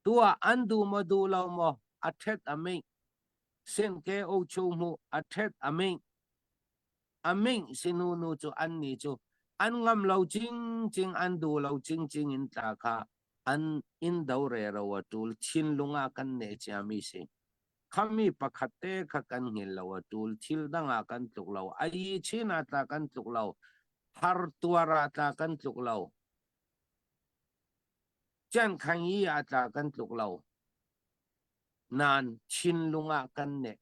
Tuah an duh maw duh lo maw a ṭhet a ming. Senke o chu mu a ṭhet a ming. A ming sinu nu cu an ni cu an ngam lo cingcing an duh lo cingcing in tla kha an in do re ro a ṭul thinlung ah kan neh ciami si. Khami pakhat te kha kan hngil lo a ṭul thil dang ah kan tluk lo a yi chin ah tla kan tluk lo har tuar ah tla kan tluk lo cian khang yi ah tla kan tluk lo nan thinlung ah kan ne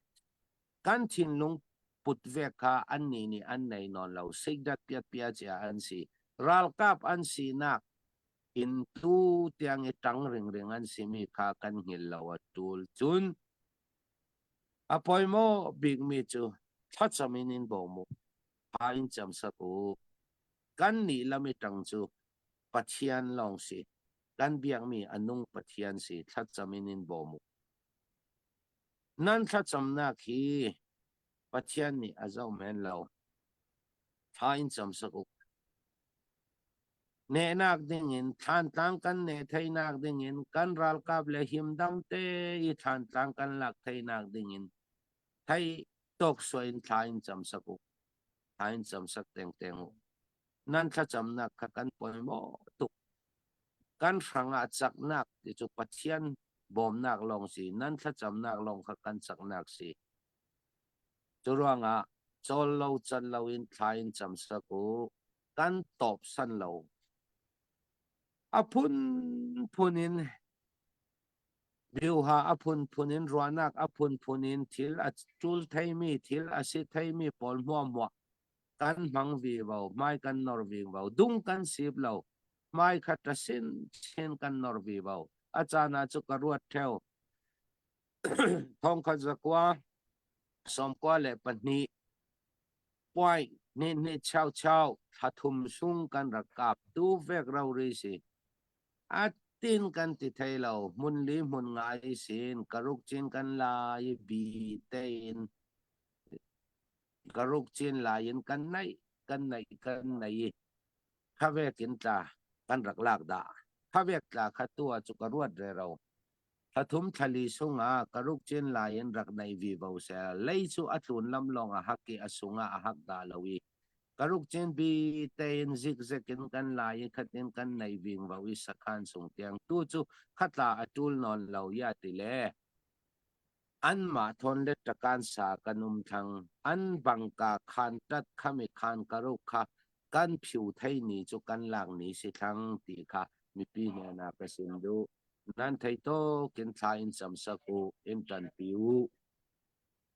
kan thinlung put ve kha an nih nih an nei nawn lo sikdat piat pia cia an si ralkap an sinak in tu tiang i ṭang ringring an simi kha kan hngil lo a ṭul. Cun a poimaw bikmi cu thlacam in in bawm u, tha in cam sak u. Kan nih lam i ṭang cu Pathian lawng si. Kan biakmi a nung Pathian si. Thlacam in in bawm u. Nan thlacamnak hi Pathian nih a zoh men lo. Thla in cam sak u. Nehnak dingin thlantlang kan neh theinak dingin kan ralkap le himdam te i thlantlang kan lak theinak dingin thei tawk suai in thla in cam sak u. Thla in cam sak tengteng u. Nan thlacamnak kha kan poi maw tuk. Kan hrangah caknak ti cu Pathian bawmnak lawng si. Nan thlacamnak lawng kha kan caknak si. Cu ruangah cawl lo can lo in thla in cam sak u. Kan tawp san lo. A phunphun in Biuha a phunphun in ruahnak a phunphun in thil a ṭul theimi thil a si theimi pawl hmuahhmuah kan hmang vivo, hmai kan nor vivo, dung kan sip lo, hmai kha ṭa sinchin kan nor vivo. A caan ah cu ka ruat ṭheo. Thongkhat zakua 92 point hnih hnih chau chau thla thum sung kan rak kap tu vek rori si. A tin kan ti thei lo. Hmun li hmun nga i sin karuk cin kan la i bi tein karuk cin lai in kan naih kan naih kan naih i khavek in tla kan rak lak dah. Khavek tla kha tu ah cu ka ruat rero. Thla thum thlali sungah karuk cin lai in rak naih vivo seh. Lei cu a tlun lam lawng a hak i a sungah a hak dah lo i Karuk cin bi tein zikzek in kan lai i khatin kan nei ving vo i sakhan sung tiang tu cu khatla a ṭul nawn lo ya ti le anmah thawn le ṭakan sa kan um thlang an bangka khan ṭat khami khan karuk kha kan phiu thei ni cu kan lak ni si thlang ti kha mipi hnenah ka sim duh. Nan thei tawk in thla in cam sak u, in ṭanpi u.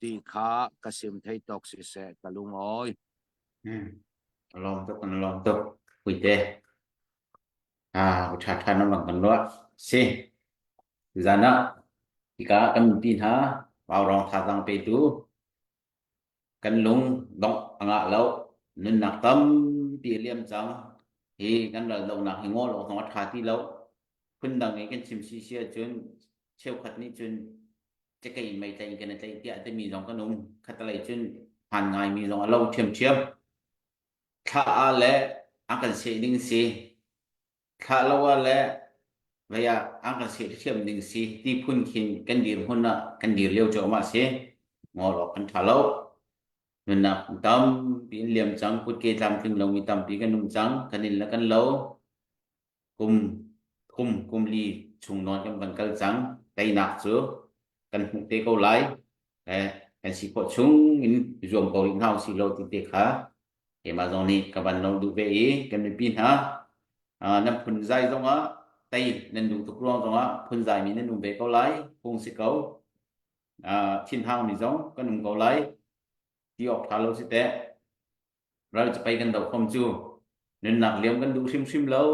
ti kha ka sim thei tawk siseh ka lungawi. Hmm. Lawm tuk kan lawm tuk. Puite. Ah, ṭha ṭha na bang kan ruah. Si. Zan ah hika kan mipi hna vaurawng thazaang petu kan lung dongh a ngah lo. Nunnak tampi a liam cang. Hi kan ral dohnak hi ngol awk zong a ṭha ti lo. Phundang in kan chim si si ahcun cheukhat nih cun cakei mei tlaih in kan i tlaih tiah timi zong kan um. Khatalei cun hmaan ngaimi zong a lo ṭhiamṭhiam. Thla ah le an kan seh ding si. Thla lo ah le vei ah an kan seh ṭhiam ding si ti phun khin kan dirhmun ah kan dir lio cuahmah si. Ngol awk kan ṭha lo. Nunnak tampi in liam cang. Kutke tlamtling lomi tampi kan um cang. Kan inn le kan lo. Kum kum kum li chung nawn kan van kal cang. Teinak cu kan hmuh te ko lai. Eh, kan si khawh chung in zuam ko rih hna usih law ti te kha keimah zong nih ka van lo duh ve i kan mipi hna nan phunzai zongah tei nan duh tuk ruang zongah phunzai mi nan um ve ko lai phung si ko thinhang mi zong kan um ko lai ti awk ṭha lo si teh Ral cu pei kan doh khom cu. Nunnak liam kan duh hrimhrim lo.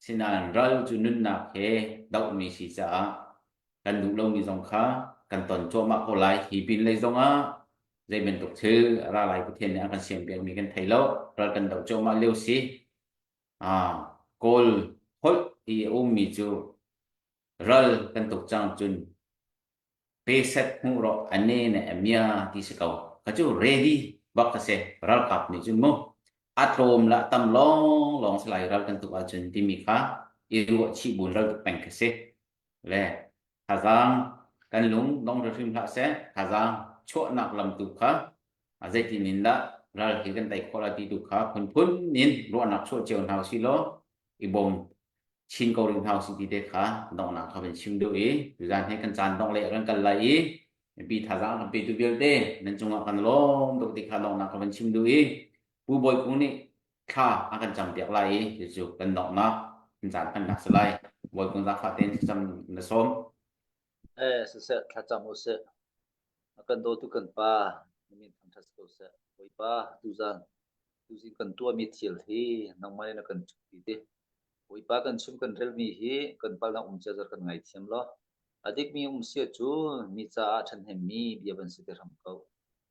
Sinain ral cu nunnak he dohmi si caah kan duh lomi zong kha kan ton cuahmah ko lai. Hi pinlei zongah zei bantuk thil a ra lai Pathian nih a kan siampiakmi kan thei lo. Ral kan doh cuahmah lio si. Ah, Kawl holh i a ummi cu ral kan tuk cang cun Peset hmuh rawh a ne ne a mia ti si ko. Ka cu ready bak ka si. Ralkap nih cun mu a tlawm la tam lawng lawng si lai ral kan tuk ahcun timi kha i ruah chih bun ral tuk peng ka si. Le thazaang kan lung dong hrim hlah seh thazaang chuahnak lam tu kha a zeitin in dah ral hi kan tei khawh la ti tu kha phunphun in ruahnak chuah cio hna usih law i bawm chin ko rih hna usih ti te kha donghnak kha van chim duh i tuzan he kan caan dongh lei ah kan kal lai i mipi thazaang kan petu vialte nan cungah kan lawm tuk ti kha donghnak kha van chim duh i Pu Bawi Kung nih thla a kan cam piak lai i cucu kan donghnak kan caan hmannak si lai. Bawi Kung zaangfah tein thlacam na sawm. Eh, siseh, thlacam usih. A kan dawtu kan Pa, na min thangṭhat ko seh. Bawipa, tuzan tuzing kan tuahmi thil hi nangmah nih na kan chimpi te. Bawipa kan chim kan relmi hi kan palnak um cia zar kan ngaithiam law a dikmi um sia cu mi caah ṭhahnemmi bia van si te hram ko.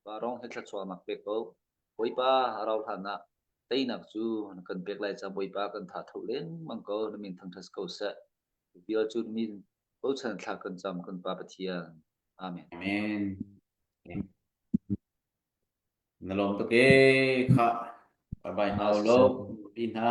Pa rong hi thluachuahnak pe ko. Bawipa a rau hlan ah teinak cu na kan pek lai ca Bawipa kan tha tho lengmang ko na min thangṭhat ko seh. Vial cu na min bochan thla kan cam kan Pa Pathian. Amen. Amen. Na lawm tuk ee khah. Bye bye hna lo. Pi hna.